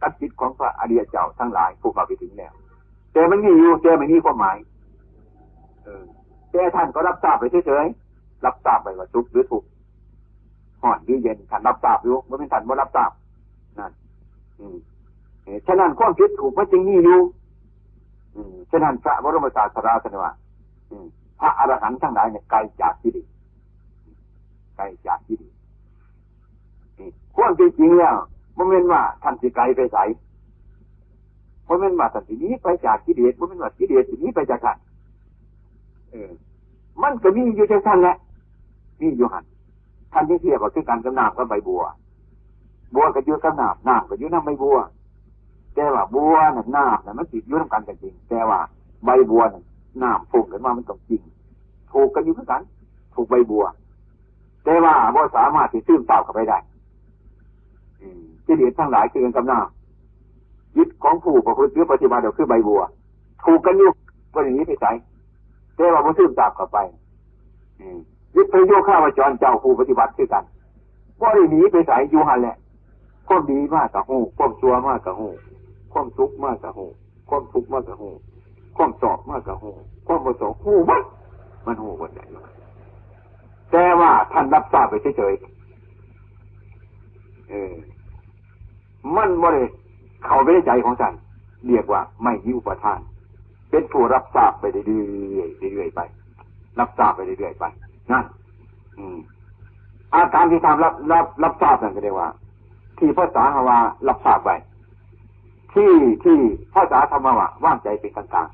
กับจิตของพระอริยเจ้าทั้งหลายผู้เข้าไปถึงแล้ว แต่มันมีอยู่ แต่ไม่มีความหมาย เออ แต่ท่านก็รับทราบไปเฉยๆ รับทราบไปว่าสุขหรือทุกข์ ร้อนหรือเย็น ท่านรับทราบอยู่ บ่แม่นท่านบ่รับทราบ นั่น อืม เออ ฉะนั้นความผิดถูกมันจึงมีอยู่ อืม ฉะนั้นพระบรมศาสดาท่านว่า อืม พระอรหันต์ทั้งหลายเนี่ยไกลจากกิเลส ไกลจากกิเลส นี่ ความเป็นจริงแล้ว บ่แม่นว่าท่านสิไกลไปไส บ่แม่นว่าท่านสิหนีไปจากกิเลส บ่แม่นว่ากิเลสสิหนีไปจากท่าน เออ มันก็มีอยู่จังซั่นแหละ มีอยู่หั่น ท่านจังเทียบว่าคือกันกับน้ำกับใบบัว บัวก็อยู่กับน้ำ น้ำก็อยู่นำใบบัว แต่ว่าบัวน่ะ น้ำน่ะ มันสิอยู่นำกันก็จริง แต่ว่าใบบัวน่ะ น้ำพุ่งขึ้นมามันต้องจริง ถูกกันอยู่คือกัน ถูกใบบัว แต่ว่าบ่สามารถที่ซึมซาบเข้าไปได้ อืม กิเลสทั้งหลายคือกันกับน้ำ จิตของผู้ประพฤติหรือปฏิบัติก็คือใบบัว ถูกกันอยู่ บ่ได้หนีไปไส แต่ว่าบ่ซึมซาบเข้าไป อืม วิปโยคาวจรเจ้าผู้ปฏิบัติคือกัน บ่ได้หนีไปไส อยู่หั่นแหละ ความดีมากก็ฮู้ ความชั่วมากก็ฮู้ ความสุขมากก็ฮู้ ความทุกข์มากก็ฮู้ ความชอบมากก็ฮู้ ความบ่ชอบฮู้หมด มันฮู้หมดได้ แต่ว่าท่านรับทราบไปเฉยๆ เออ มันบ่ได้เข้าไปในใจของท่าน เรียกว่าไม่มีอุปาทาน เป็นผู้รับทราบไปเรื่อยๆ เรื่อยๆ ไป รับทราบไปเรื่อยๆ ไป นั่น อืม อาการที่ท่านรับ รับ รับทราบนั่นก็เรียกว่า ที่ภาษาเฮาว่ารับทราบไว้ ที่ที่ภาษาธรรมะว่าวางใจเป็นกลาง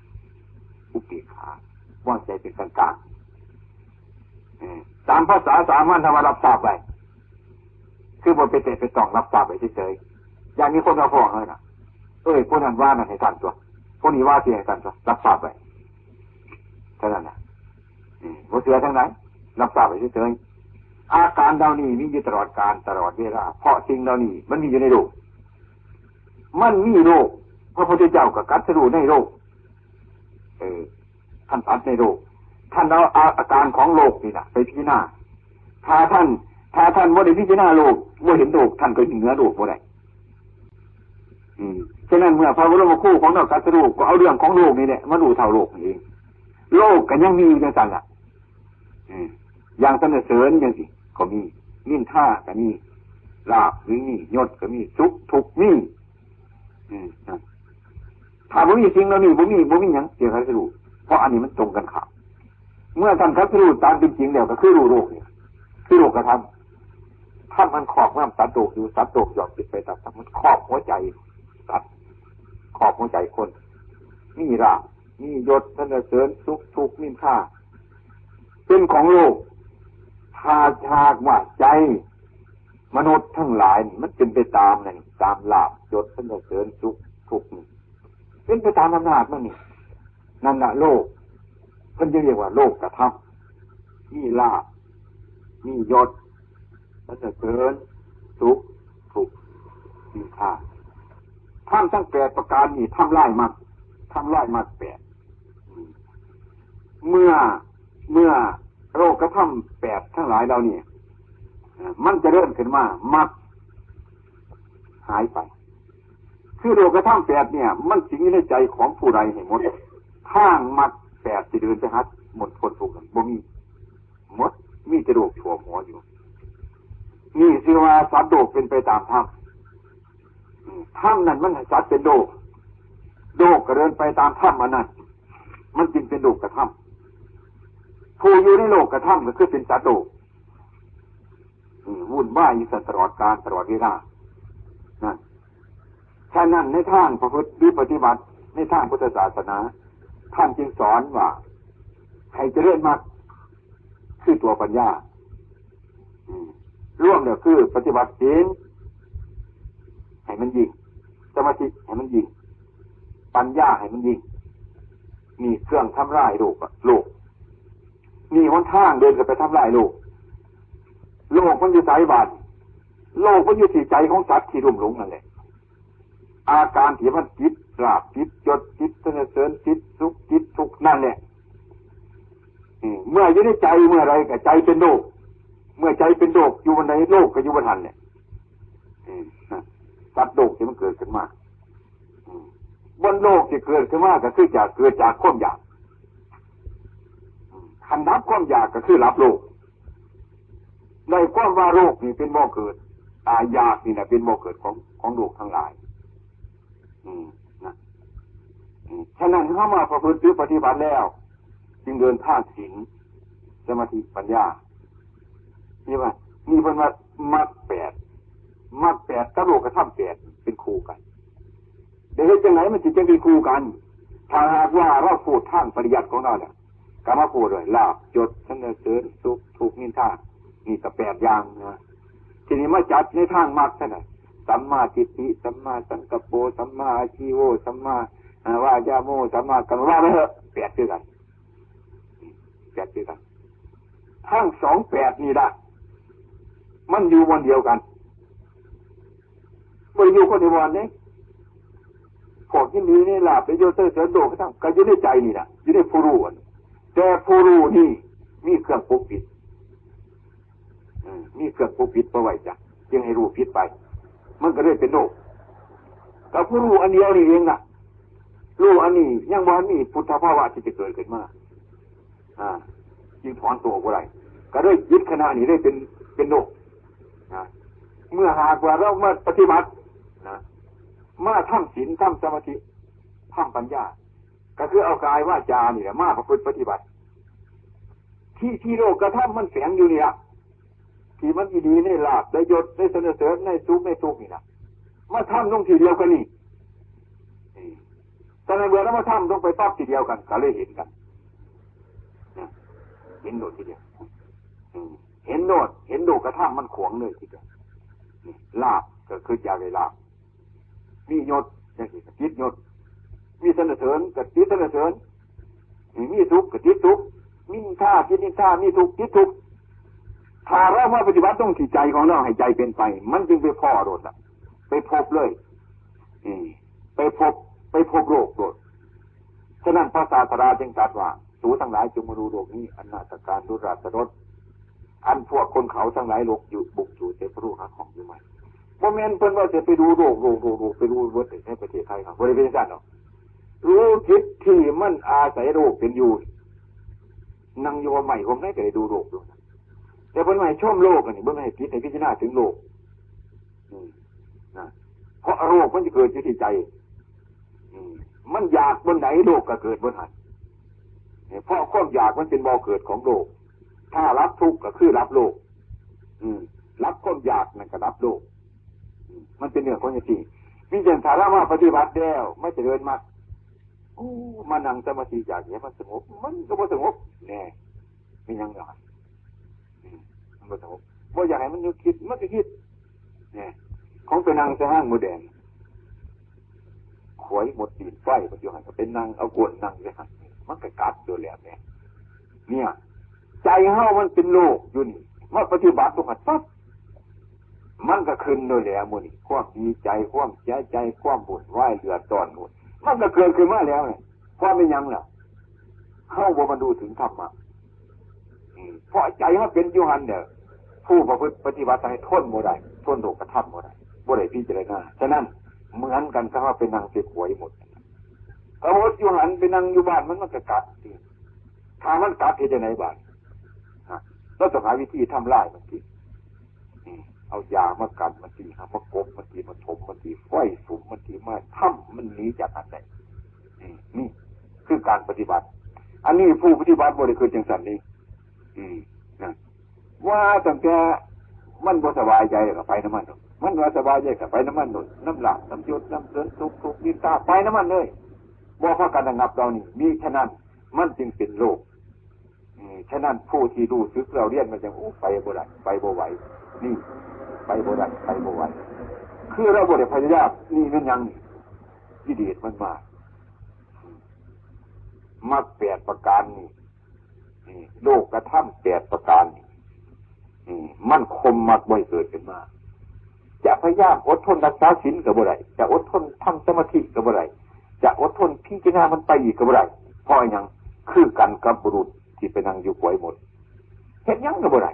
ๆ อุเบกขาวางใจเป็นกลางๆ เออตามภาษาสามัญธรรมะรับทราบไว้ คือบ่ไปแตะไปต้อง รับทราบไว้เฉยๆ อย่างนี้คนมาฟ้องเลยนะ เอ้ย ผู้นั้นว่านั่นให้ท่านตัว ผู้นี้ว่าเสียให้ท่านตัว รับทราบไว้ เท่านั้นนะ อืมบ่เสียทั้งนั้น รับทราบไว้เฉยๆ อาการเหล่านี้มีอยู่ตลอดกาลตลอดเวลา เพราะสิ่งเหล่านี้มันมีอยู่ในโลก มันมีโลก พระพุทธเจ้าก็ตรัสรู้ในโลก เออ ท่านตรัสในโลก ท่านเอาอาอาการของโลกนี่นะไปพิจารณา ถ้าท่าน ถ้าท่านบ่ได้พิจารณาโลก บ่เห็นโลก ท่านก็อยู่เหนือโลกบ่ได้ อืม ฉะนั้นเมื่อพระบรมครูของเราตรัสรู้ก็เอาเรื่องของโลกนี่แหละมารู้เท่าโลกนี่เอง โลกก็ยังมีอยู่จังซั่นล่ะ อืม อย่างสรรเสริญจังซี่ก็มี นินทาก็มี ลาภก็มี ยศก็มี สุขทุกข์มี อืม นะ ถ้าบ่มีสิ่งเหล่านี้ บ่มี บ่มีหยังเกี่ยวกับรู้ เพราะอันนี้มันตรงกันข้าม เมื่อท่านตรัสรู้ตามเป็นจริงแล้วก็คือรู้โลกนี่ คือโลกธรรม ธรรมมันครอบงำสัตว์โลกอยู่ สัตว์โลกย่อมเป็นไปตามธรรม มันครอบหัวใจสัตว์ ครอบหัวใจคน มีลาภ มียศ สรรเสริญ สุขทุกข์ นินทา เป็นของโลก ถ้าหากว่าใจมนุษย์ทั้งหลายนี่มันเป็นไปตามนั่น ตามลาภ ยศ สรรเสริญ สุขทุกข์นี่ เป็นไปตามอำนาจมันนี่ นั่นน่ะโลก เพิ่นจะเรียกว่าโลกธรรม มีลาภ มียศ สรรเสริญ สุข ทุกข์ นินทา ธรรมทั้งแปดประการนี่ทำลายมรรค ทำลายมรรคแปด อืม เมื่อ เมื่อโลกธรรมแปดทั้งหลายเหล่านี้ อ่า มันเจริญขึ้นมา มรรคหายไป คือโลกธรรมแปดเนี่ย มันสิงอยู่ในใจของผู้ใดให้หมด ทางมรรคแปดสิเดินไปหาหมดพ้นทุกข์นั้นบ่มี หมด มีแต่โลกท่วมหัวอยู่ นี่ชื่อว่าสัตว์โลกเป็นไปตามธรรม อืม ธรรมนั่นมันให้สัตว์เป็นโลก โลกก็เดินไปตามธรรมอันนั้น มันจึงเป็นโลกธรรม ผู้อยู่ในโลกธรรมก็คือเป็นสัตว์โลก อืม วุ่นวายอยู่ตลอดกาลตลอดเวลา นั่น ฉะนั้นในทางประพฤติหรือปฏิบัติในทางพุทธศาสนา ท่านจึงสอนว่าให้เจริญมรรค คือตัวปัญญา อืม รวมแล้วคือปฏิบัติศีลให้มันยิ่ง สมาธิให้มันยิ่ง ปัญญาให้มันยิ่ง นี่เครื่องทำลายโลกอะ โลก นี่หนทางเดินเข้าไปทำลายโลก โลกมันอยู่ไสบาด โลกมันอยู่ที่ใจของสัตว์ที่ลุ่มหลงนั่นแหละ อาการที่มันติดลาภติดยศติดสรรเสริญติดสุขติดทุกข์นั่นแหละ อืม เมื่ออยู่ในใจเมื่อไรก็ใจเป็นโลก เมื่อใจเป็นโลกอยู่วันใดโลกก็อยู่วันนั้นแหละ อืม สัตว์โลกที่มันเกิดขึ้นมา อืม บนโลกที่เกิดขึ้นมาก็คือจาก เกิดจากความอยาก อืม คันดับความอยากก็คือดับโลก ได้ความว่าโลกนี่เป็นบ่อเกิด อาอยากนี่แหละเป็นบ่อเกิดของ ของโลกทั้งหลาย อืม นะ อืม ฉะนั้นเฮามาประพฤติหรือปฏิบัติแล้ว จึงเดินทางศีล สมาธิ ปัญญา นี่ว่า นี่เพิ่นว่ามรรคแปด มรรคแปดกับโลกธรรมแปดเป็นคู่กัน เดี๋ยวเฮ็ดจังไดมันสิจังเป็นคู่กัน ถ้าหากว่าเราพูดทางปริยัติของเราเนี่ย ก็มาพูดเลย ลาภ ยศ สรรเสริญ สุข ทุกข์ นินทา นี่ก็แปดอย่างนะ ทีนี้มาจัดในทางมรรคซะหน่อย สัมมาทิฏฐิ สัมมาสังกัปโป สัมมาอาชีโว สัมมา อ่า วายาโม สัมมากัมมัน ว่าไปเถอะ แปดคือกัน แปดคือกัน ทั้งสองแปดนี่ละ มันอยู่บ่อนเดียวกัน บ่ได้อยู่คนละบ่อนเด้ พวกยินดีในลาภในยศสรรเสริญโลกธรรมก็อยู่ในใจนี่ล่ะ อยู่ในผู้รู้อันนี้ แต่ผู้รู้นี่มีเครื่องปกปิด อืม มีเครื่องปกปิดบ่ไว้จ้ะ จึงให้รู้ผิดไป มันก็เลยเป็นโลก กับผู้รู้อันเดียวนี่เองน่ะ รู้อันนี้ยังบ่ทันมีพุทธภาวะที่จะเกิดขึ้นมา อ่า จึงถอนตัวบ่ได้ ก็เลยจิตขณะนี้ได้เป็น เป็นโลก นะ เมื่อหากว่าเรามาปฏิบัติ นะ มาทำศีล ทำสมาธิ ทำปัญญา ก็คือเอากายวาจานี่แหละมาประพฤติปฏิบัติ ที่ ที่โลกธรรมมันแฝงอยู่นี่ละ ที่มันดีในลาภในยศในสรรเสริญในสุขในทุกข์นี่นะ มาทำลงทีเดียวกันนี่ แต่ในเมื่อนามธรรมลงไปปั๊บทีเดียวกัน ก็เลยเห็นกันนะ เห็นโลดทีเดียว อืม เห็นโลด เห็นโลกธรรมมันขวางเลยทีเดียว นี่ ลาภก็คืออยากได้ลาภ มียศจังซี่ก็ติดยศ มีสรรเสริญก็ติดสรรเสริญ มีสุขก็ติดสุข มีนินทาติดนินทา มีทุกข์ติดทุกข์ ถ้าเรามาปฏิบัติตรงที่ใจของเรา ให้ใจเป็นไป มันจึงไปพ้อโลดละ ไปพบเลย อืม ไปพบ ไปพบโลกโลด ฉะนั้นพระศาสดาจึงตรัสว่า สูทั้งหลายจงมาดูโลกนี้ อันนาถการดุราสรส อันพวกคนเขาทั้งหลายหลงอยู่บุกอยู่แต่พระรูปหาของอยู่ใหม่ บ่แม่นเพิ่นว่าจะไปดูโลก โลก โลก โลก ไปดูเบิดในประเทศไทยครับ บ่ได้เป็นจังซั่นดอก รู้จิตที่มันอาศัยโลกเป็นอยู่ นั่งอยู่ว่าไม่ผมได้แต่ดูโลกอยู่ แต่เพิ่นว่าให้ชมโลกอันนี้ เพิ่นให้จิตให้พิจารณาถึงโลก อืม นะ เพราะโลกมันจะเกิดอยู่ที่ใจ อืม มันอยากบนไหนโลกก็เกิดบนหัน เนี่ย เพราะความอยากมันเป็นบ่อเกิดของโลก ถ้ารับทุกข์ก็คือรับโลก อืม รับความอยากนั่นก็รับโลก อืม มันเป็นเรื่องของอย่างที่มีจันทารามาปฏิบัติแล้ว ไม่เจริญมาก โอ้ มานั่งสมาธิอยากให้มันสงบ มันก็บ่สงบ แน่ มีหยังหลาย อืม มันบ่สงบ บ่อยากให้มันหยุดคิด มันก็คิด เนี่ย ของไปนั่งใส่ห้างหมูแดง ขวยหมดตีนไฟ มันอยู่หั่น ก็ไปนั่ง เอาก้นนั่งใส่หั่น มันก็กัดอยู่แล้วเนี่ย เนี่ย ใจเฮามันเป็นโลกอยู่นี่ มาปฏิบัติตรงนั้นปั๊บ มันก็ขึ้นโดยแล้วหมู่นี่ ความดีใจ ความเสียใจ ความวุ่นวาย เดือดร้อนหมู่ มันก็เกิดขึ้นมาแล้วเนี่ย ความเป็นหยังล่ะ เฮาบ่บรรลุถึงธรรมะ อืม เพราะใจเฮาเป็นอยู่หั่นเนี่ย ผู้ประพฤติปฏิบัติให้ทนบ่ได้ ทนโลกธรรมบ่ได้ บ่ได้พิจารณา ฉะนั้นเหมือนกันกับเฮาไปนั่งเสกหวยหมด ก็หมดอยู่หั่น ไปนั่งอยู่บ้านมัน มันก็กัดติ ถ้ามันกัดเฮ็ดจั่งใดบาด ฮะ เราต้องหาวิธีทำลายมันติ อืม เอายามากันมันติ หามากบมันติ มาถมมันติ ไฟสุมมันติ มาทำมันหนีจากอันใด อืม นี่คือการปฏิบัติ อันนี้ผู้ปฏิบัติบ่ได้คือจังซั่นนี่ อืม นะ ว่าตั้งแต่มันบ่สบายใจก็ไปนำมันโลด มันว่าสบายใจก็ไปนำมันโลด นำลาภ นำยศ นำเสริญสุข ทุกข์นินทา ไปนำมันเลย บ่พากันระงับเหล่านี้ มิฉะนั้นมันจึงเป็นโลก อืม ฉะนั้นผู้ที่รู้สึกเล่าเรียนมันจัง โอ้ ไปบ่ได้ ไปบ่ไหว นี่ ไปบ่ได้ ไปบ่ไหว คือเราบ่ได้พยายาม นี่แม่นหยังนี่ กิเลสมันมา อืม มรรคแปดประการนี่ นี่ โลกธรรมแปดประการนี่ นี่ มันข่มมรรคบ่ให้เกิดขึ้นมา จะพยายามอดทนรักษาศีลก็บ่ได้ จะอดทนทำสมาธิก็บ่ได้ จะอดทนพิจารณามันไปอีกก็บ่ได้ เพราะหยัง คือกันกับบุรุษที่ไปนั่งอยู่ขวยหมด เฮ็ดหยังก็บ่ได้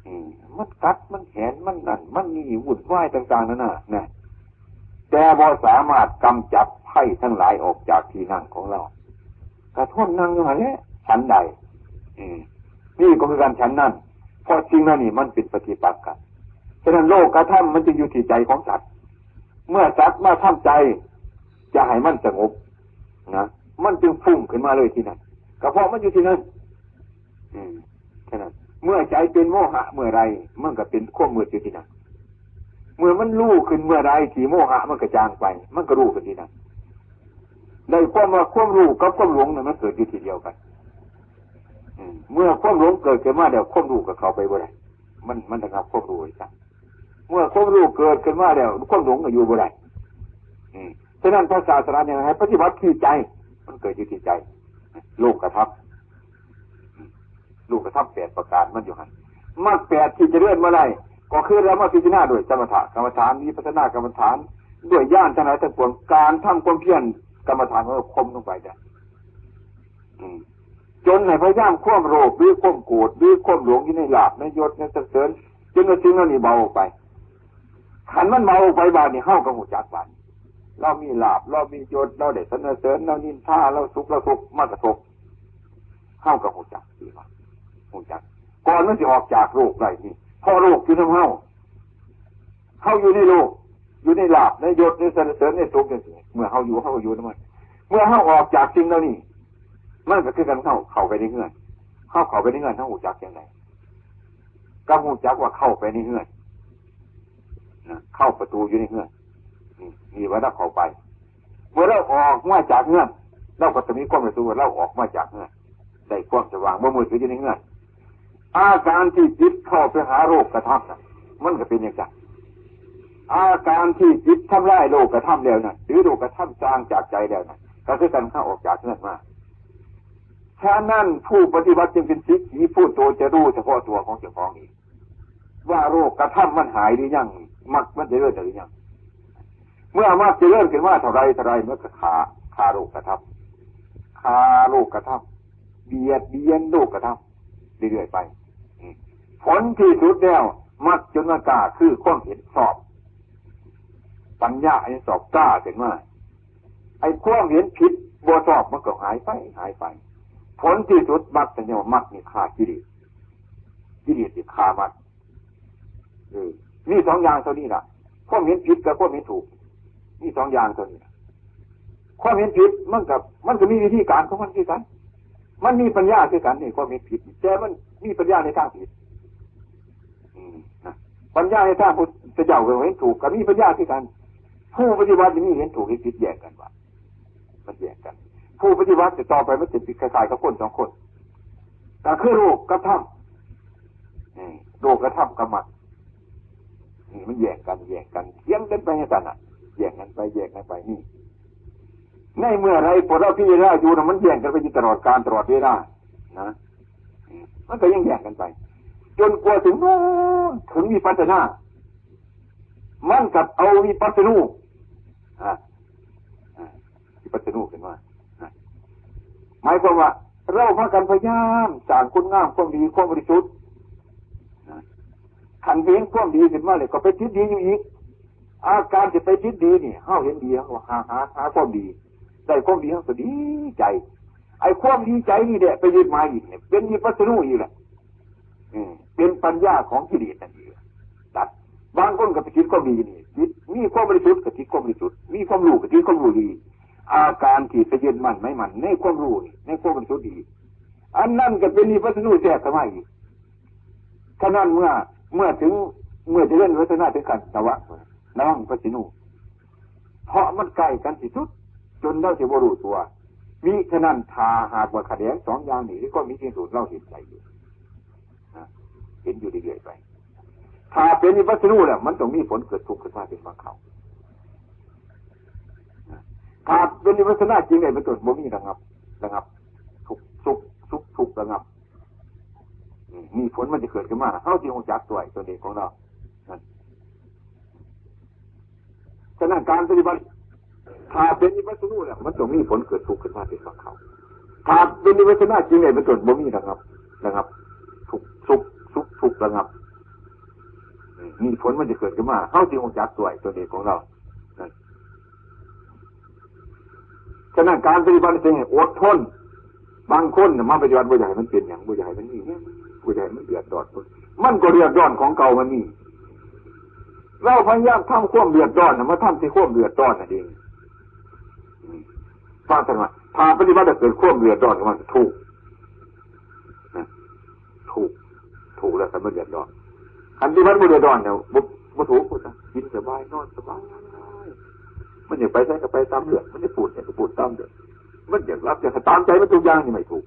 อืม มันกัด มันแหน มันนั่น มันนี่ วุ่นวายต่างๆนานา นะ แต่บ่สามารถกำจัดภัยทั้งหลายออกจากที่นั่งของเรา ก็ทนนั่งอยู่หั่นแหละ ฉันใด อืม นี่ก็คือการฉันนั้น เพราะสิ่งเหล่านี้มันเป็นปฏิปักษ์กัน ฉะนั้นโลกธรรมมันจึงอยู่ที่ใจของสัตว์ เมื่อสัตว์มาทำใจ จะให้มันสงบ นะ มันจึงฟุ้งขึ้นมาเลยที่นั่น ก็เพราะมันอยู่ที่นั่น อืม แค่นั้น เมื่อใจเป็นโมหะเมื่อไร มันก็เป็นความมืดอยู่ที่นั่น เมื่อมันรู้ขึ้นเมื่อไรที่โมหะมันก็จางไป มันก็รู้ขึ้นที่นั่น ได้ความว่าความรู้กับความหลงน่ะมันเกิดอยู่ที่เดียวกัน อืม เมื่อความหลงเกิดขึ้นมาแล้ว ความรู้ก็เข้าไปบ่ได้ มัน มันระงับความรู้ไว้ซะ เมื่อความรู้เกิดขึ้นมาแล้ว ความหลงก็อยู่บ่ได้ อืม ฉะนั้นพระศาสดาเนี่ยให้ปฏิบัติที่ใจ มันเกิดอยู่ที่ใจ โลกธรรม อืม โลกธรรมแปดประการมันอยู่หั่น มรรคแปดที่จะเลื่อนมาได้ ก็คือเรามาพิจารณาโดยสมถกรรมฐาน วิปัสสนากรรมฐาน ด้วยญาณทั้งหลายทั้งปวง การทำความเพียรกรรมฐานของเราคมลงไปจ้ะ อืม จนให้พยายามความโลภหรือความโกรธหรือความหลงอยู่ในลาภในยศในสรรเสริญ จนว่าสิ่งเหล่านี้เบาออกไป คันมันเบาออกไปบาดนี้ เฮาก็ฮู้จักบาดนี้ เรามีลาภ เรามียศ เราได้สรรเสริญ เรานินทา เราสุข เราทุกข์มากระทบ เฮาก็ฮู้จักสิว่า ฮู้จัก ก่อนมันสิออกจากโลกได้นี่ เพราะโลกอยู่นำเฮา เฮาอยู่ในโลก อยู่ในลาภ ในยศ ในสรรเสริญ ในสุขจังซี่ เมื่อเฮาอยู่ เฮาก็อยู่นำมัน เมื่อเฮาออกจากสิ่งเหล่านี้ มันก็คือกัน เฮาเข้าไปในเฮือน เฮาเข้าไปในเฮือน เฮาฮู้จักจังได ก็ฮู้จักว่าเข้าไปในเฮือน นะ เข้าประตูอยู่ในเฮือน นี่ นี่ว่าเราเข้าไป เมื่อเราออกมาจากเฮือน เราก็จะมีความรู้สึกว่าเราออกมาจากเฮือน ได้ความสว่าง บ่มืดอยู่ในเฮือน อาการที่จิตเข้าไปหาโลกธรรมน่ะ มันก็เป็นอย่างนั้น อาการที่จิตทำลายโลกธรรมแล้วนั่น หรือโลกธรรมจางจากใจแล้วนั่น ก็คือการเข้าออกจากเฮือนมา ฉะนั้นผู้ปฏิบัติจึงเป็นสิกขีผู้โตจะรู้เฉพาะตัวของเจ้าของเอง ว่าโลกธรรมมันหายหรือยัง มรรคมันเจริญหรือยัง เมื่อมรรคเจริญขึ้นมาเท่าไรเท่าไร มันก็ฆ่า ฆ่าโลกธรรม ฆ่าโลกธรรม เบียดเบียนโลกธรรม เรื่อยๆไป ผลที่สุดแล้ว มรรคจุลกาคือความเห็นชอบ ปัญญาเห็นชอบกล้าขึ้นมา ไอ้ความเห็นผิดบ่ชอบมันก็หายไป หายไป ผลที่สุด มรรคสัญญามรรคนี่ฆ่ากิเลส กิเลสนี่ฆ่ามรรค เออ มีสองอย่างเท่านี้ล่ะ ความเห็นผิดกับความเห็นถูก มีสองอย่างเท่านี้ล่ะ ความเห็นผิดมันกับ มันก็มีวิธีการของมันคือกัน มันมีปัญญาคือกันนี่ ความเห็นผิด แต่มันมีปัญญาในทางผิด อืม นะ ปัญญาในทางพุทธเจ้าก็เห็นถูก ก็มีปัญญาคือกัน ผู้ปฏิบัตินี่มีเห็นถูกเห็นผิดแยกกันว่า มันแยกกัน ผู้ปฏิบัติต่อไปมันจะเป็นคล้ายๆกับคนสองคน ก็คือโลกกับธรรม อืม โลกกับธรรมกับมรรค นี่มันแยกกัน แยกกัน เถียงกันไปอย่างนั้นน่ะ แยกกันไป แยกกันไป นี่ ในเมื่อไรพวกเราพิจารณาอยู่น่ะ มันแยกกันไปอยู่ตลอดกาลตลอดเวลา นะ อืม มันก็ยังแยกกันไป จนกว่าถึงโน่น ถึงวิปัสสนา มันกับเอาวิปัสสนู อ่ะ อ่ะ วิปัสสนูขึ้นมา อ่ะ หมายความว่าเราพากันพยายามสร้างคุณงามความดีความบริสุทธิ์ นะ คันเห็นความดีขึ้นมาเลยก็ไปติดดีอยู่อีก อาการจะไปติดดีนี่ เฮาเห็นดี เฮาก็หา หา หาความดี ได้ความดี เฮาก็ดีใจ ไอ้ความดีใจนี่แหละไปยึดหมายอีกเนี่ย เป็นวิปัสสนูอีกแหละ อืม เป็นปัญญาของกิเลสนั่นเอง ตัด บางคนก็ไปติดความดีนี่ จิตมีความบริสุทธิ์ก็ติดความบริสุทธิ์ มีความรู้ก็ติดความรู้ดี อาการที่ไปยึดมั่นหมายมั่นในความรู้นี่ ในความบริสุทธิ์ดี อันนั้นก็เป็นวิปัสสนูแทรกเข้ามาอีก ฉะนั้นเมื่อ เมื่อถึง เมื่อเจริญวิปัสสนาถึงขั้นตวะ ระวังวิปัสสนู เพราะมันใกล้กันที่สุด จนเราสิบ่รู้ตัว มิฉะนั้นถ้าหากว่าขะแหนงสองอย่างนี้ ที่ก็มีที่สุดเราเห็นใจอยู่ นะ เห็นอยู่เรื่อยๆไป ถ้าเป็นวิปัสสนูแล้ว มันต้องมีผลเกิดทุกข์ขึ้นมาเป็นบางคราว นะ ถ้าเป็นวิปัสสนาจริงเนี่ยเป็นต้นบ่มีระงับ ระงับ ทุกข์ สุข สุข ทุกข์ระงับ อืม นี่ผลมันจะเกิดขึ้นมา เฮาสิรู้จักตัวไอ้ตัวเองของเรา นั่น ฉะนั้นการปฏิบัติ ถ้าเป็นวิปัสสนูแล้ว มันต้องมีผลเกิดทุกข์ขึ้นมาเป็นบางคราว ถ้าเป็นวิปัสสนาจริงเนี่ยเป็นต้นบ่มีระงับ ระงับ ทุกข์ สุข สุข ทุกข์ระงับ อืม นี่ผลมันจะเกิดขึ้นมา เฮาสิรู้จักตัวไอ้ตัวเองของเรา นั่น ฉะนั้นการปฏิบัติจึงให้อดทน บางคนน่ะมาปฏิบัติบ่อยากให้มันเป็นหยัง บ่อยากให้มันมีหยัง บ่อยากให้มันเดือดร้อน มันก็เดือดร้อนของเก่ามันมี เราพยายามทำความเดือดร้อนน่ะมาทำที่ความเดือดร้อนนั่นเอง อืม ฟังเถอะว่า ถ้าปฏิบัติแล้วเกิดความเดือดร้อนขึ้นมา ถูก นะ ถูก ถูกแล้ว คันมันเดือดร้อน คันที่มันบ่เดือดร้อนเนี่ย บ่ บ่ถูก พุทธะ กินสบาย นอนสบาย มันอยากไปไสก็ไปตามเรื่อง มันอยากพูดหยังก็พูดตามเรื่อง มันอยากหลับอยากตามใจมันทุกอย่างนี่ไม่ถูก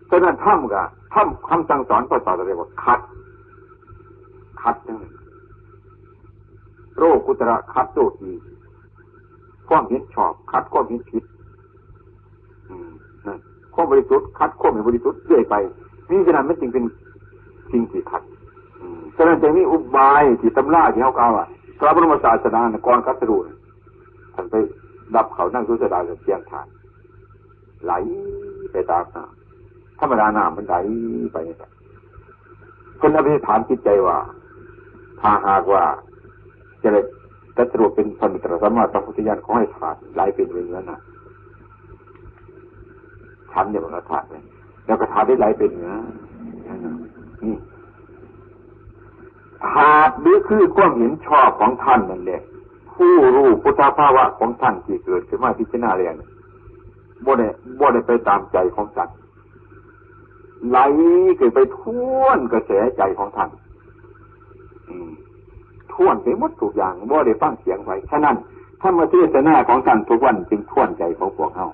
ฉะนั้นธรรมก็ ธรรมคำสั่งสอนพระศาสดาเรียกว่าขัด ขัดจั่งนั้น โลกุตระขัดโลกี ความเห็นชอบขัดความเห็นผิด อืม นั่น ความบริสุทธิ์ขัดความไม่บริสุทธิ์เรื่อยไป นี่ฉะนั้นมันจึงเป็นสิ่งที่ขัด อืม ฉะนั้นจึงมีอุบายที่ตำราที่เขากล่าวว่า พระบรมศาสดาน่ะก่อนตรัสรู้น่ะ ท่านไปดับเขานั่งสุสดาเสียงทาน ไหลไปตามน้ำ ธรรมดาน้ำมันไหลไปนี่แหละ เพิ่นอธิษฐานจิตใจว่า ถ้าหากว่าจะได้ตรัสรู้เป็นพระสัมมาสัมพุทธเจ้า ขอให้ธาตุไหลเป็นเหมือนน้ำ ฉันเนี่ยมันก็ธาตุเนี่ย แล้วก็ธาตุได้ไหลเป็นเหมือนน้ำ นี่ ธาตุหรือคือความเห็นชอบของท่านนั่นแหละ ผู้รู้พุทธภาวะของท่านที่เกิดขึ้นมาพิจารณาแล้วเนี่ย บ่ได้ บ่ได้ไปตามใจของสัตว์ ไหลขึ้นไปท่วนกระแสใจของท่าน อืม ท่วนไปหมดทุกอย่าง บ่ได้ฟังเสียงไผ ฉะนั้น ธรรมเทศนาของท่านทุกวันจึงทวนใจของพวกเฮา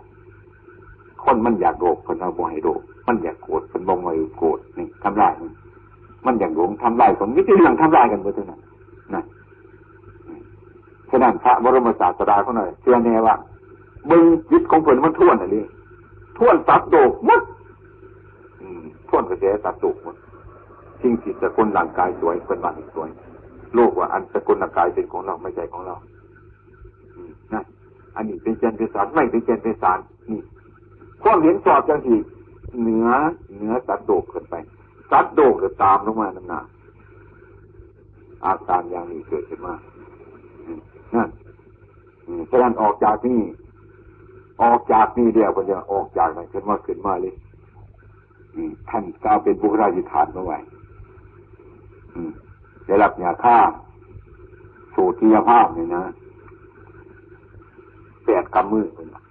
คนมันอยากโลภ เพิ่นว่าบ่ให้โลภ มันอยากโกรธ เพิ่นบ่ให้โกรธ นี่ทำลายมัน มันอยากหลง ทำลาย คนมีแต่เรื่องทำลายกันเบิดเท่านั้นนะ ฉะนั้นพระบรมศาสดาของเราเชื่อแน่ว่า เบิ่งจิตของเพิ่นมันทวนอันนี้ ทวนสัตว์โลกหมด อืม ทวนกระแสสัตว์โลกหมด สิ่งที่สกุลร่างกายสวย เพิ่นว่าให้สวย โลกว่าอันสกุลร่างกายเป็นของเรา ไม่ใช่ของเรา อืม นะ อันนี้เป็นแก่นเป็นสาร ไม่เป็นแก่นเป็นสาร นี่ ความเห็นชอบจังซี่ เหนือ เหนือสัตว์โลกขึ้นไป สัตว์โลกก็ตามลงมานำหน้า อาการอย่างนี้เกิดขึ้นมา อืม นั่น อืม ฉะนั้นออกจากนี่ ออกจากนี่เดียวก็จะออกจากนั่นขึ้นมา ขึ้นมาเลย อืม ท่านกล่าวเป็นปุคราธิฐานเอาไว้ อืม ได้รับยาฆ่า สูตรที่ยาภาพนี่นะ แปดกำมือเพิ่นว่า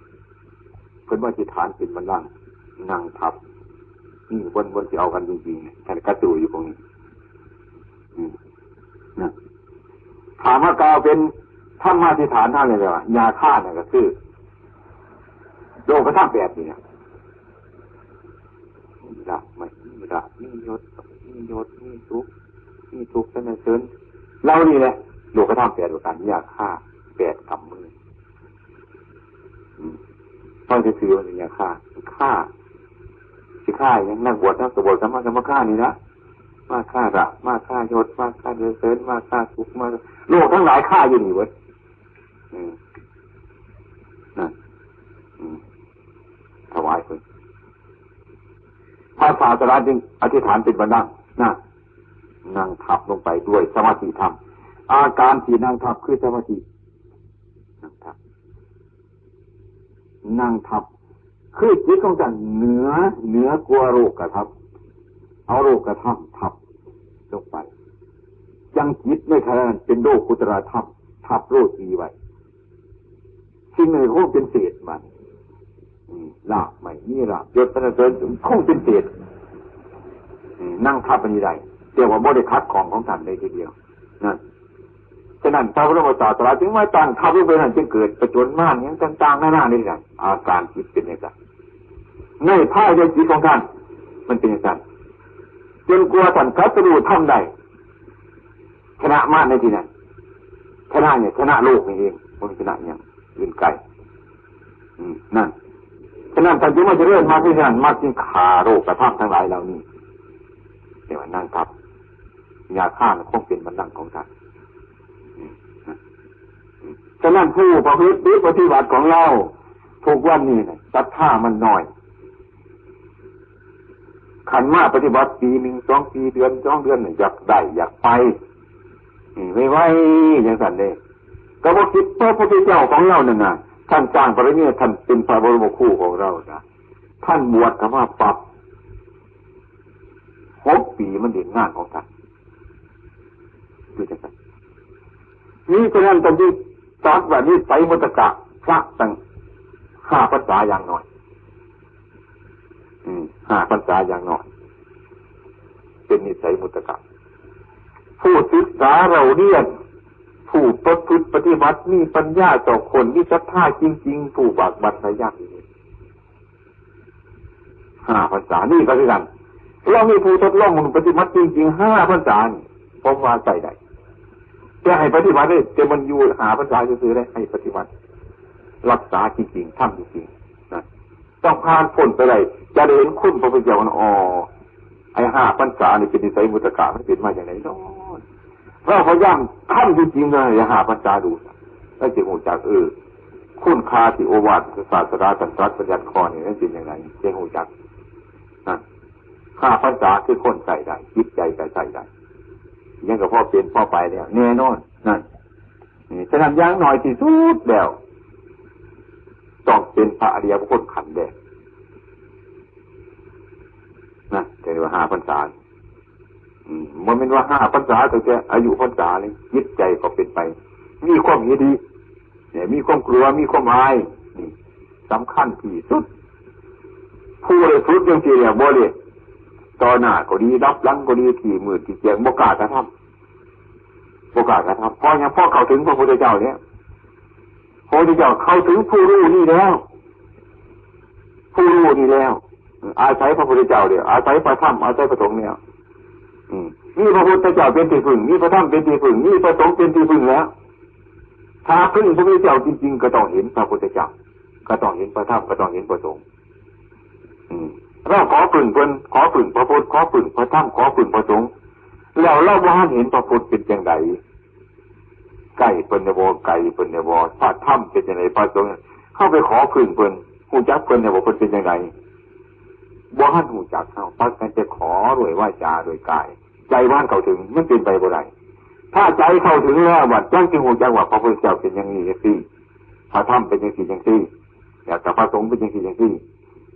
เพิ่นว่าสิฐานเป็นบัลลังก์ นั่งทับ นี่เพิ่น เพิ่นสิเอากันจริงๆ ท่านกระตูอยู่ตรงนี้ อืม นะ ถามว่ากล่าวเป็นธรรมาธิฐานเท่านั้นเลยว่ายาฆ่าเนี่ยก็คือ โลกธรรมแปดนี่นะ มีลาภ ไม่มีลาภ มียศ มียศ มีสุข มีทุกข์ สรรเสริญ เหล่านี้แหละ โลกธรรมแปดประการ ยาฆ่า แปดกำมือ อืม ฟังซื่อๆ มันเป็นยาฆ่า ฆ่า สิฆ่าหยัง นักบวช นักบวช สามารถจะมาฆ่านี่นะ มาฆ่าลาภ มาฆ่ายศ มาฆ่าสรรเสริญ มาฆ่าสุข มา โลกทั้งหลายฆ่าอยู่นี่เว้ย อืม นั่น อืม ถวายเพิ่น พระศาสดาจึงอธิษฐานเป็นบัลลังก์นะ นั่งทับลงไปด้วยสมาธิธรรม อาการที่นั่งทับคือสมาธิ นั่งทับ นั่งทับ คือจิตของท่านเหนือ เหนือกว่าโลกธรรม เอาโลกธรรมทับลงไป ยังจิตในขณะนั้นเป็นโลกุตตรธรรม ทับโลกีไว้ สิ่งหนึ่งคงเป็นเศษมัน อืม ลาภไม่มีลาภ ยศสรรเสริญคงเป็นเศษ อืม นั่งทับอันนี้ได้ แต่ว่าบ่ได้ขัดข้องของท่านเลยทีเดียว นั่น ฉะนั้นพระบรมศาสดาจึงมาตั้งทับลงไปนั่น จึงเกิดผจญมารหยังต่างๆ นานานี่กัน อาการจิตเป็นอย่างนั้น ในภายในจิตของท่าน มันเป็นอย่างนั้น จนกว่าท่านตรัสรู้ธรรมได้ ชนะมารในที่นั้น ชนะเนี่ย ชนะโลกนี่เอง บ่ชนะหยังอื่นไกล อืม นั่น ฉะนั้นท่านจึงมาเจริญมรรคที่นั่น มรรคจึงฆ่าโลกธรรมทั้งหลายเหล่านี้ เรียกว่านั่งทับ ยาฆ่ามันคงเป็นบัลลังก์ของท่าน อืม นะ อืม ฉะนั้นผู้ประพฤติหรือปฏิบัติของเรา ทุกวันนี้นะ ศรัทธามันน้อย คันมาปฏิบัติปีหนึ่ง สองปี เดือน สองเดือนเนี่ย อยากได้ อยากไป นี่ไวๆ จังซั่นเด้ ก็บ่คิด พระพุทธเจ้าของเรานั่นน่ะ ท่านสร้างบารมี ท่านเป็นพระบรมครูของเรานะ ท่านบวชเข้ามาปั๊บ หกปีมันเห็นงานของท่าน คือจังซั่น นี่ฉะนั้นท่านจึงตรัสว่านิสัยมุตตะ พระตั้งห้าพรรษาอย่างน้อย อืม ห้าพรรษาอย่างน้อย เป็นนิสัยมุตตะ ผู้ศึกษาเล่าเรียน ผู้ประพฤติปฏิบัติ มีปัญญาเจ้าคน มีศรัทธาจริงๆ ผู้บากบั่นพยายามอยู่นี่ ห้าพรรษา นี่ก็คือกัน เรามีผู้ทดลองปฏิบัติจริงๆ ห้าพรรษานี่ ผมว่าใช้ได้ แต่ให้ปฏิบัติเลย แต่มันอยู่ห้าพรรษาซื่อๆ เลย ให้ปฏิบัติ รักษาจริงๆ ทำจริงๆ นะ ต้องผ่านพ้นไปได้ จะได้เห็นคุณพระพุทธเจ้าว่า อ๋อ ไอ้ห้าพรรษานี่เป็นนิสัยมุตตะ มันเป็นมาอย่างไรเนาะ เราพยายามทำจริงๆ เลย ห้าพรรษาดู แล้วจะรู้จัก เออ คุณค่าที่โอวาทศาสดาท่านตรัสบัญญัติข้อนี้มันเป็นอย่างไร จะรู้จัก นะ ห้าพรรษาคือคนใช้ได้ จิตใจก็ใช้ได้ ยังก็พอเป็นพอไปแล้ว แน่นอน นั่น นี่ ฉะนั้นอย่างน้อยที่สุดแล้ว ต้องเป็นพระอริยบุคคลขั้นแรก นะ เรียกว่าห้าพรรษา อืม บ่แม่นว่าห้าพรรษา ตั้งแต่อายุพรรษาเลย จิตใจก็เป็นไป มีความเห็นดี เนี่ย มีความกลัว มีความอาย นี่ สำคัญที่สุด ผู้ได้ฝึกจังซี่แล้ว บ่เลย ต่อหน้าก็ดี รับหลังก็ดี ที่มืดที่แจ้ง บ่กล้ากระทำ บ่กล้ากระทำ เพราะหยัง เพราะเข้าถึงพระพุทธเจ้าเนี่ย พระพุทธเจ้าเข้าถึงผู้รู้นี่แล้ว ผู้รู้นี่แล้ว อาศัยพระพุทธเจ้าเดียว อาศัยพระธรรม อาศัยพระสงฆ์เนี่ย อืม มีพระพุทธเจ้าเป็นที่พึ่ง มีพระธรรมเป็นที่พึ่ง มีพระสงฆ์เป็นที่พึ่งแล้ว ถ้าพึ่งพระพุทธเจ้าจริงๆ ก็ต้องเห็นพระพุทธเจ้า ก็ต้องเห็นพระธรรม ก็ต้องเห็นพระสงฆ์ อืม เราขอพึ่งเพิ่น ขอพึ่งพระพุทธ ขอพึ่งพระธรรม ขอพึ่งพระสงฆ์ แล้วเราบ่ทันเห็นพระพุทธเป็นจังใด ใกล้เพิ่นแน่บ่ ไกลเพิ่นแน่บ่ พระธรรมเป็นจังใด พระสงฆ์ เฮาไปขอพึ่งเพิ่น ฮู้จักเพิ่นแน่บ่ เพิ่นเป็นจังใด บ่ทันฮู้จัก เฮาพากันแต่ขอด้วยวาจาด้วยกาย ใจบ่ทันเข้าถึง มันเป็นไปบ่ได้ ถ้าใจเข้าถึงแล้ว บัดจั่งสิฮู้จักว่าพระพุทธเจ้าเป็นอย่างนี้จังซี่ พระธรรมเป็นจังซี่จังซี่ แล้วก็พระสงฆ์เป็นจังซี่จังซี่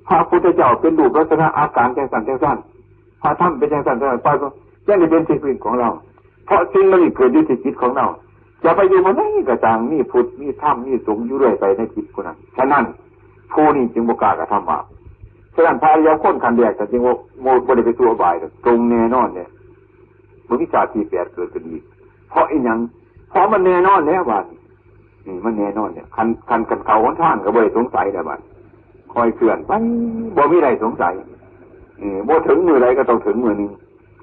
พระพุทธเจ้าเป็นรูปลักษณะอาการจังซั่นจังซั่น พระธรรมเป็นจังซั่นจังซั่น พระสงฆ์จังได้เป็นที่พึ่งของเรา เพราะสิ่งเหล่านี้เกิดอยู่ที่จิตของเรา จะไปอยู่หม่องใดก็ตาม มีพุทธ มีธรรม มีสงฆ์อยู่เรื่อยไปในจิตผู้นั้น ฉะนั้น ผู้นี้จึงบ่กล้ากระทำบาป ฉะนั้นพระอริยบุคคลขั้นแรกก็จึงว่าบ่ บ่ได้ไปสู่อบายดอก ตรงแน่นอนเนี่ย บ่มีชาติที่แปดเกิดขึ้นอีก เพราะอีหยัง เพราะมันแน่นอนแล้วบาดนี้ นี่มันแน่นอนเนี่ย คัน คัน คันเข้าหนทางก็บ่ได้สงสัยแล้วบาด ค่อยเคลื่อนไป บ่มีใดสงสัย เออ บ่ถึงมื้อใดก็ต้องถึงมื้อหนึ่ง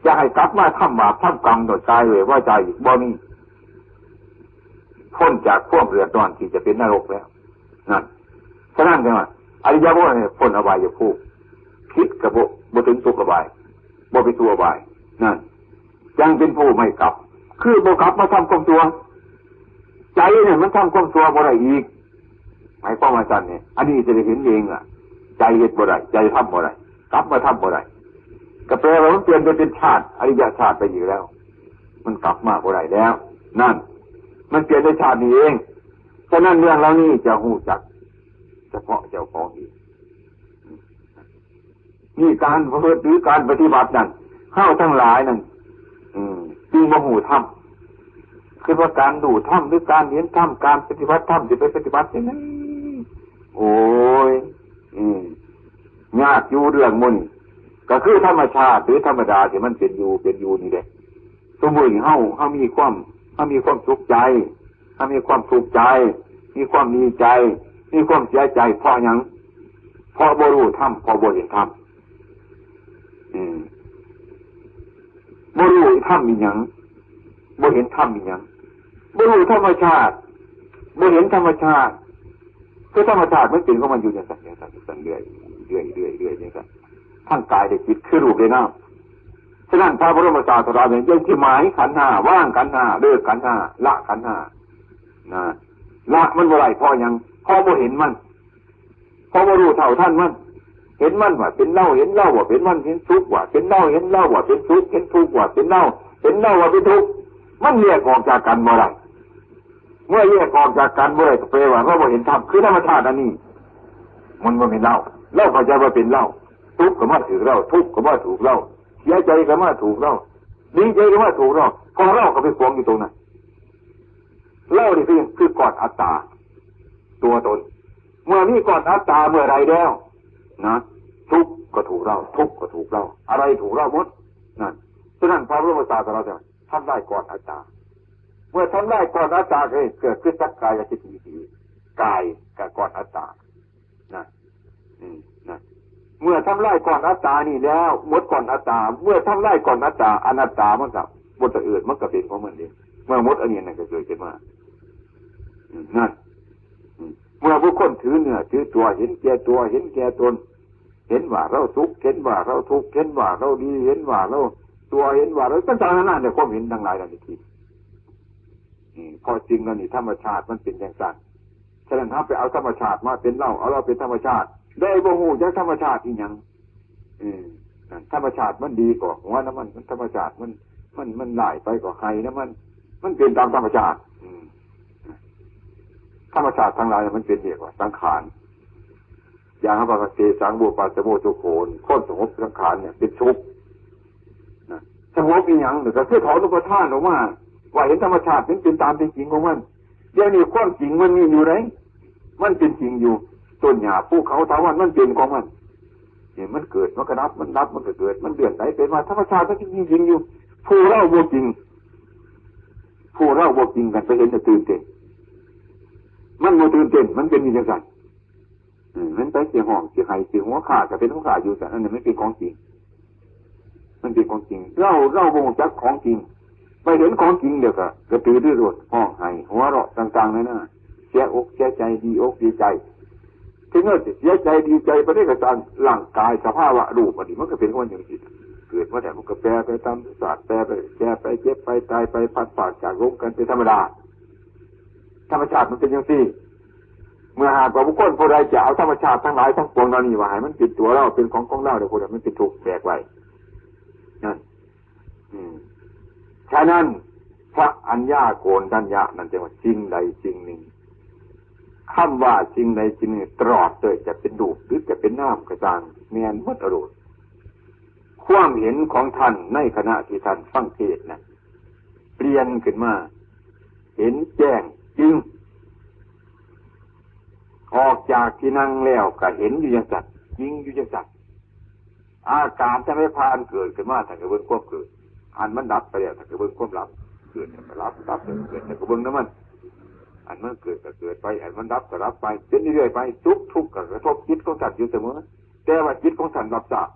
จะให้กลับมาทำบาปทำกรรมโดยกายเวทวาจาอีก บ่มี พ้นจากความเดือดร้อนที่จะเป็นนรกแล้ว นั่น ฉะนั้นจังว่า อริยบุคคลเนี่ยพ้นอบายภูมิ คิดก็บ่ บ่ถึงทุกข์อบาย บ่ไปสู่อบาย นั่น จั่งเป็นผู้ไม่กลับ คือบ่กลับมาทำความชั่ว ใจเนี่ยมันทำความชั่วบ่ได้อีก หมายความว่าซั่นเนี่ย อันนี้จะได้เห็นเองล่ะ ใจเฮ็ดบ่ได้ ใจทำบ่ได้ กลับมาทำบ่ได้ ก็แปลว่ามันเปลี่ยนไปเป็นชาติ อริยชาติไปอีกแล้ว มันกลับมาบ่ได้แล้ว นั่น มันเปลี่ยนในชาตินี้เอง ฉะนั้นเรื่องเหล่านี้จะฮู้จักเฉพาะเจ้าของเอง นี่การประพฤติหรือการปฏิบัตินั่น เฮาทั้งหลายนั่น อืม จึงบ่ฮู้ธรรม คือว่าการรู้ธรรมหรือการเห็นธรรม การปฏิบัติธรรม สิไปปฏิบัติจั่งใด โอ้ย อืม ยากอยู่เรื่องหมู่นี้ ก็คือธรรมชาติหรือธรรมดาที่มันเป็นอยู่ เป็นอยู่นี่แหละ สมมุติเฮา เฮามีความ เฮามีความสุขใจ เฮามีความทุกข์ใจ มีความดีใจ มีความเสียใจ เพราะหยัง เพราะบ่รู้ธรรม เพราะบ่เห็นธรรม อืม บ่รู้ธรรมอีหยัง บ่เห็นธรรมอีหยัง บ่รู้ธรรมชาติ บ่เห็นธรรมชาติ คือธรรมชาติมันเป็นของมันอยู่จังซั่น จังซั่น จังซั่น เรื่อย เรื่อย เรื่อย เรื่อย จังซั่น ทั้งกายและจิต คือรูปและนาม ฉะนั้นพระบรมศาสดาเนี่ยยังสิหมายขันธ์ห้า วางขันธ์ห้า เลิกขันธ์ห้า ละขันธ์ห้า นะ ละมันบ่ได้ เพราะหยัง เพราะบ่เห็นมัน เพราะบ่รู้เท่าทันมัน เห็นมันว่าเป็นเรา เห็นเราว่าเป็นมัน เห็นสุขว่าเป็นเรา เห็นเราว่าเป็นสุข เห็นทุกข์ว่าเป็นเรา เห็นเราว่าเป็นทุกข์ มันแยกออกจากกันบ่ได้ เมื่อแยกออกจากกันบ่ได้ ก็แปลว่าเราบ่เห็นธรรม คือธรรมชาติอันนี้ มันบ่เป็นเรา เราเข้าใจว่าเป็นเรา สุขก็มาถืกเรา ทุกข์ก็มาถูกเรา เสียใจก็มาถูกเรา ดีใจก็มาถูกเรา เพราะเราก็ไปขวางอยู่ตรงนั้น เรานี่คือ คือก้อนอัตตา ตัวตน เมื่อมีก้อนอัตตาเมื่อใดแล้ว นะ สุขก็ถูกเรา ทุกข์ก็ถูกเรา อะไรถูกเราหมด นั่น ฉะนั้นพระบรมศาสดาเนี่ยทำลายก้อนอัตตา เมื่อทำลายก้อนอัตตา ก็เกิดคือสักกายทิฏฐิ กายกับก้อนอัตตา นะ อืม นะ เมื่อทำลายก้อนอัตตานี่แล้ว หมดก้อนอัตตา เมื่อทำลายก้อนอัตตา อนัตตามันก็บ่ตะเอิด มันก็เป็นของมันเอง เมื่อหมดอันนี้นั่นก็เกิดขึ้นมา อืม นั่น อืม เมื่อบุคคลถือเนื้อถือตัว เห็นแก่ตัว เห็นแก่ตน เห็นว่าเราสุข เห็นว่าเราทุกข์ เห็นว่าเราดี เห็นว่าเราชั่ว เห็นว่าเราต่างๆนานาเนี่ย ความเห็นทั้งหลายเหล่านี้ผิด อืม เพราะสิ่งเหล่านี้ธรรมชาติมันเป็นจั่งซั่น ฉะนั้นเฮาไปเอาธรรมชาติมาเป็นเรา เอาเราเป็นธรรมชาติ โดยบ่ฮู้จักธรรมชาติอีหยัง อืม นั่น ธรรมชาติมันดีก็หัวนำมัน มันธรรมชาติมัน มัน มันร้ายไปก็ไห้นำมัน มันเป็นตามธรรมชาติ อืม ธรรมชาติทั้งหลายมันเป็นเรียกว่าสังขาร อย่างพระเตสัง โวปัสสโม สุโข ความสงบสังขารเนี่ยเป็นสุข นะ สงบอีหยังเนี่ย ก็คือถอนอุปาทานออกมา ว่าเห็นธรรมชาติมันเป็นตามเป็นจริงของมัน เดี๋ยวนี้ความจริงมันมีอยู่ไหน มันเป็นจริงอยู่ ต้นหญ้า ภูเขา เถาวัลย์ มันเป็นของมัน เนี่ย มันเกิด มันก็ดับ มันดับ มันก็เกิด มันเลื่อนไหลไปมา ธรรมชาติมันจริงๆอยู่ ผู้เราบ่จริง ผู้เราบ่จริงกันไปเห็นแต่ตื่นเต้น มันบ่ตื่นเต้น มันเป็นอยู่จังซั่น อืม มันไปสิฮ้องสิไห้สิหัวข้าก็เป็นหัวข้าอยู่ซั่น อันนั้นมันเป็นของจริง มันเป็นของจริง เรา เราบ่รู้จักของจริง ไปเห็นของจริงเดี๋ยวก็กระตือรือร้น ฮ้องไห้หัวเราะต่างๆนานา เสียอกเสียใจ ดีอกดีใจ ถึงเราสิเสียใจดีใจปานใดก็ตาม ร่างกายสภาวะรูปอันนี้มันก็เป็นของมันจังซี่ เกิดมาแล้วมันก็แปรไปตามธรรมชาติ แปรไป แก่ไป เจ็บไป ตายไป พลัดพรากจากลงกันเป็นธรรมดา ธรรมชาติมันเป็นจังซี่ เมื่อหากว่าบุคคลผู้ใดจะเอาธรรมชาติทั้งหลายทั้งปวงเหล่านี้ว่าให้มันเป็นตัวเรา เป็นของของเรา เดี๋ยวคนนั้นมันเป็นทุกข์แบกไว้ นั่น อืม ฉะนั้น พระอัญญาโกณฑัญญะนั่นจึงว่าสิ่งใดสิ่งหนึ่ง คำว่าสิ่งใดสิ่งหนึ่งตลอดเลย จะเป็นรูปหรือจะเป็นนามก็ตาม แม่นหมดอรูป ความเห็นของท่านในขณะที่ท่านฟังเทศน์นั้น เปลี่ยนขึ้นมา เห็นแจ้งจริง ออกจากที่นั่งแล้วก็เห็นอยู่จังซั่น จริงอยู่จังซั่น อาการทั้งหลายผ่านเกิดขึ้นมา ท่านก็เบิ่งความเกิด อันมันดับไปแล้ว ท่านก็เบิ่งความดับ เกิดแล้วก็ดับ ดับแล้วก็เกิด ท่านก็เบิ่งนำมัน อันมันเกิดก็เกิดไป อันมันดับก็ดับไป เป็นเรื่อยๆไป สุขทุกข์ก็กระทบจิตของท่านอยู่เสมอ แต่ว่าจิตของท่านรับทราบ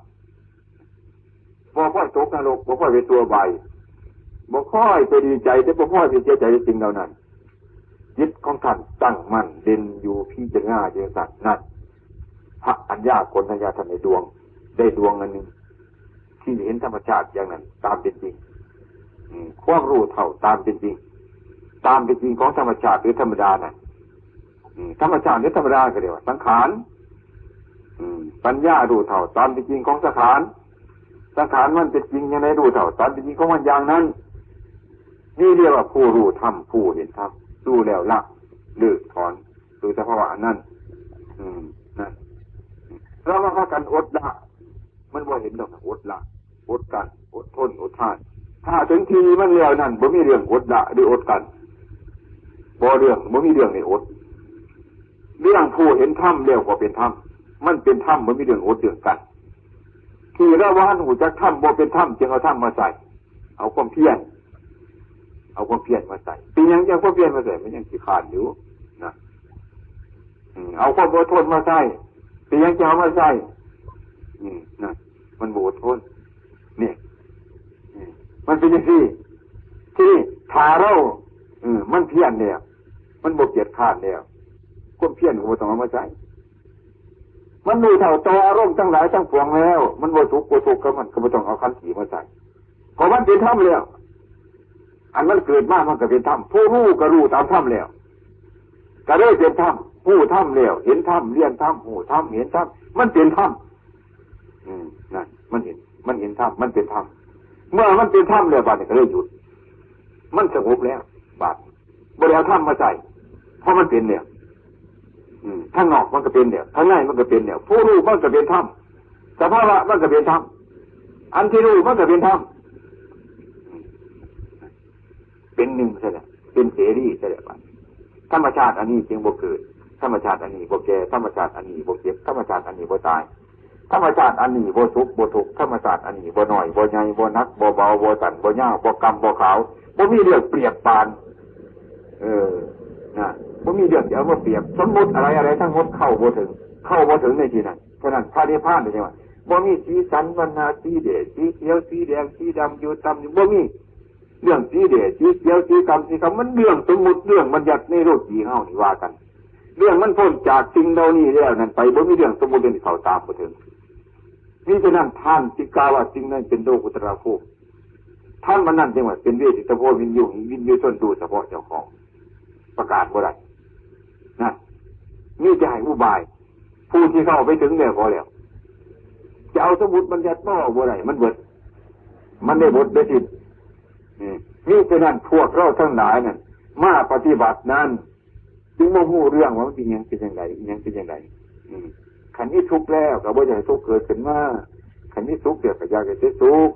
บ่ค่อยตกนรก บ่ค่อยไปชั่วไป บ่ค่อยไปดีใจ แต่บ่ค่อยไปเสียใจในสิ่งเหล่านั้น จิตของท่านตั้งมั่นเด่นอยู่ พิจารณาอยู่จังซั่น นั่น พระอัญญาโกณฑัญญะท่านได้ดวง ได้ดวงอันหนึ่ง ที่เห็นธรรมชาติอย่างนั้น ตามเป็นจริง อืม ความรู้เท่าตามเป็นจริง ตามเป็นจริงของธรรมชาติหรือธรรมดาน่ะ อืม ธรรมชาติหรือธรรมดาก็เรียกว่าสังขาร อืม ปัญญารู้เท่าตามเป็นจริงของสังขาร สังขารมันเป็นจริงอย่างไร รู้เท่าตามเป็นจริงของมันอย่างนั้น นี่เรียกว่าผู้รู้ธรรม ผู้เห็นธรรม รู้แล้วละ เลิกถอน คือสภาวะอันนั้น อืม นะ เรามาพากันอดละ มันบ่เห็นดอกนะ อดละ อดกลั้น อดทน อดทาน ถ้าถึงที่มันแล้วนั่น บ่มีเรื่องอดละหรืออดกลั้น บ่เรื่อง บ่มีเรื่องให้อด เรื่องผู้เห็นธรรมแล้วก็เป็นธรรม มันเป็นธรรม บ่มีเรื่องอดเรื่องกลั้น ที่เราว่าหันหูจักธรรม บ่เป็นธรรม จึงเอาธรรมมาใส่ เอาความเพียร เอาความเพียรมาใส่ เป็นหยังจังความเพียรมาใส่ มันยังขี้คร้านอยู่นะ อืม เอาความอดทนมาใส่ เป็นหยังจังเอามาใส่ อืม นะ มันบ่อดทน นี่ อืม มันเป็นจังซี่ ทีนี้ถ้าเรา อืม มันเพียรแล้ว มันบ่เกียจคร้านแล้ว ความเพียรก็บ่ต้องเอามาใส่ มันรู้เท่าต่ออารมณ์ทั้งหลายทั้งปวงแล้ว มันบ่สุขบ่ทุกข์กับมัน ก็บ่ต้องเอาขันธ์สี่มาใส่ เพราะมันเป็นธรรมแล้ว อันมันเกิดมามันก็เป็นธรรม ผู้รู้ก็รู้ตามธรรมแล้ว ก็เลยเป็นธรรม รู้ธรรมแล้ว เห็นธรรม เรียนธรรม รู้ธรรม เห็นธรรม มันเป็นธรรม อืม นั่น มันเห็น มันเห็นธรรม มันเป็นธรรม เมื่อมันเป็นธรรมแล้ว บัดนี้ก็เลยหยุด มันสงบแล้ว บัดบ่ได้เอาธรรมมาใส่ เพราะมันเป็นแล้ว อืม ข้างนอกมันก็เป็นแล้ว ข้างในมันก็เป็นแล้ว ผู้รู้มันก็เป็นธรรม สภาวะมันก็เป็นธรรม อันที่รู้มันก็เป็นธรรม อืม เป็นหนึ่งซะแล้ว เป็นเสรีซะแล้ว บัดนี้ ธรรมชาติอันนี้จึงบ่เกิด ธรรมชาติอันนี้บ่แก่ ธรรมชาติอันนี้บ่เจ็บ ธรรมชาติอันนี้บ่ตาย ธรรมชาติอันนี้บ่สุขบ่ทุกข์ ธรรมชาติอันนี้บ่น้อยบ่ใหญ่ บ่หนักบ่เบา บ่สั้นบ่ยาว บ่กำบ่ขาว บ่มีเรื่องเปรียบปาน เออ นะ บ่มีเรื่องจะเอามาเปรียบ สมมุติอะไรอะไรทั้งหมดเข้าบ่ถึง เข้าบ่ถึงในที่นั้น ฉะนั้นพระนิพพานเป็นจังได๋ บ่มีสีสันวรรณะ สีแดง สีเขียว สีแดง สีดำ อยู่ต่ำอยู่ บ่มี เรื่องสีแดง สีเขียว สีดำ สีขาว มันเรื่องสมมุติ เรื่องบัญญัติในโลกีเฮานี่ว่ากัน เรื่องมันพ้นจากสิ่งเหล่านี้แล้วนั่นไป บ่มีเรื่องสมมุติเรื่องเข้าตามบ่ถึง มิฉะนั้นท่านจึงกล่าวว่าสิ่งนั้นเป็นโลกุตตรภูมิ ธรรมอันนั้นจึงว่าเป็นเวทิตโพวิญญูหิ วิญญูชนรู้เฉพาะเจ้าของ ประกาศบ่ได้ นะ มีแต่ให้อุบาย ผู้ที่เข้าไปถึงแล้วพอแล้ว จะเอาสมมุติบัญญัติมาเว้าบ่ได้ มันเบิด มันได้หมดได้สิ้น อืม มิฉะนั้นพวกเราทั้งหลายนั่น มาปฏิบัตินั้น จึงบ่ฮู้เรื่องว่ามันเป็นหยังเป็นจังใด๋ อิหยังเป็นจังใด๋ อืม คันมีทุกข์แล้วก็บ่อยากให้ทุกข์เกิดขึ้นมา คันมีสุขแล้วก็อยากให้ได้สุข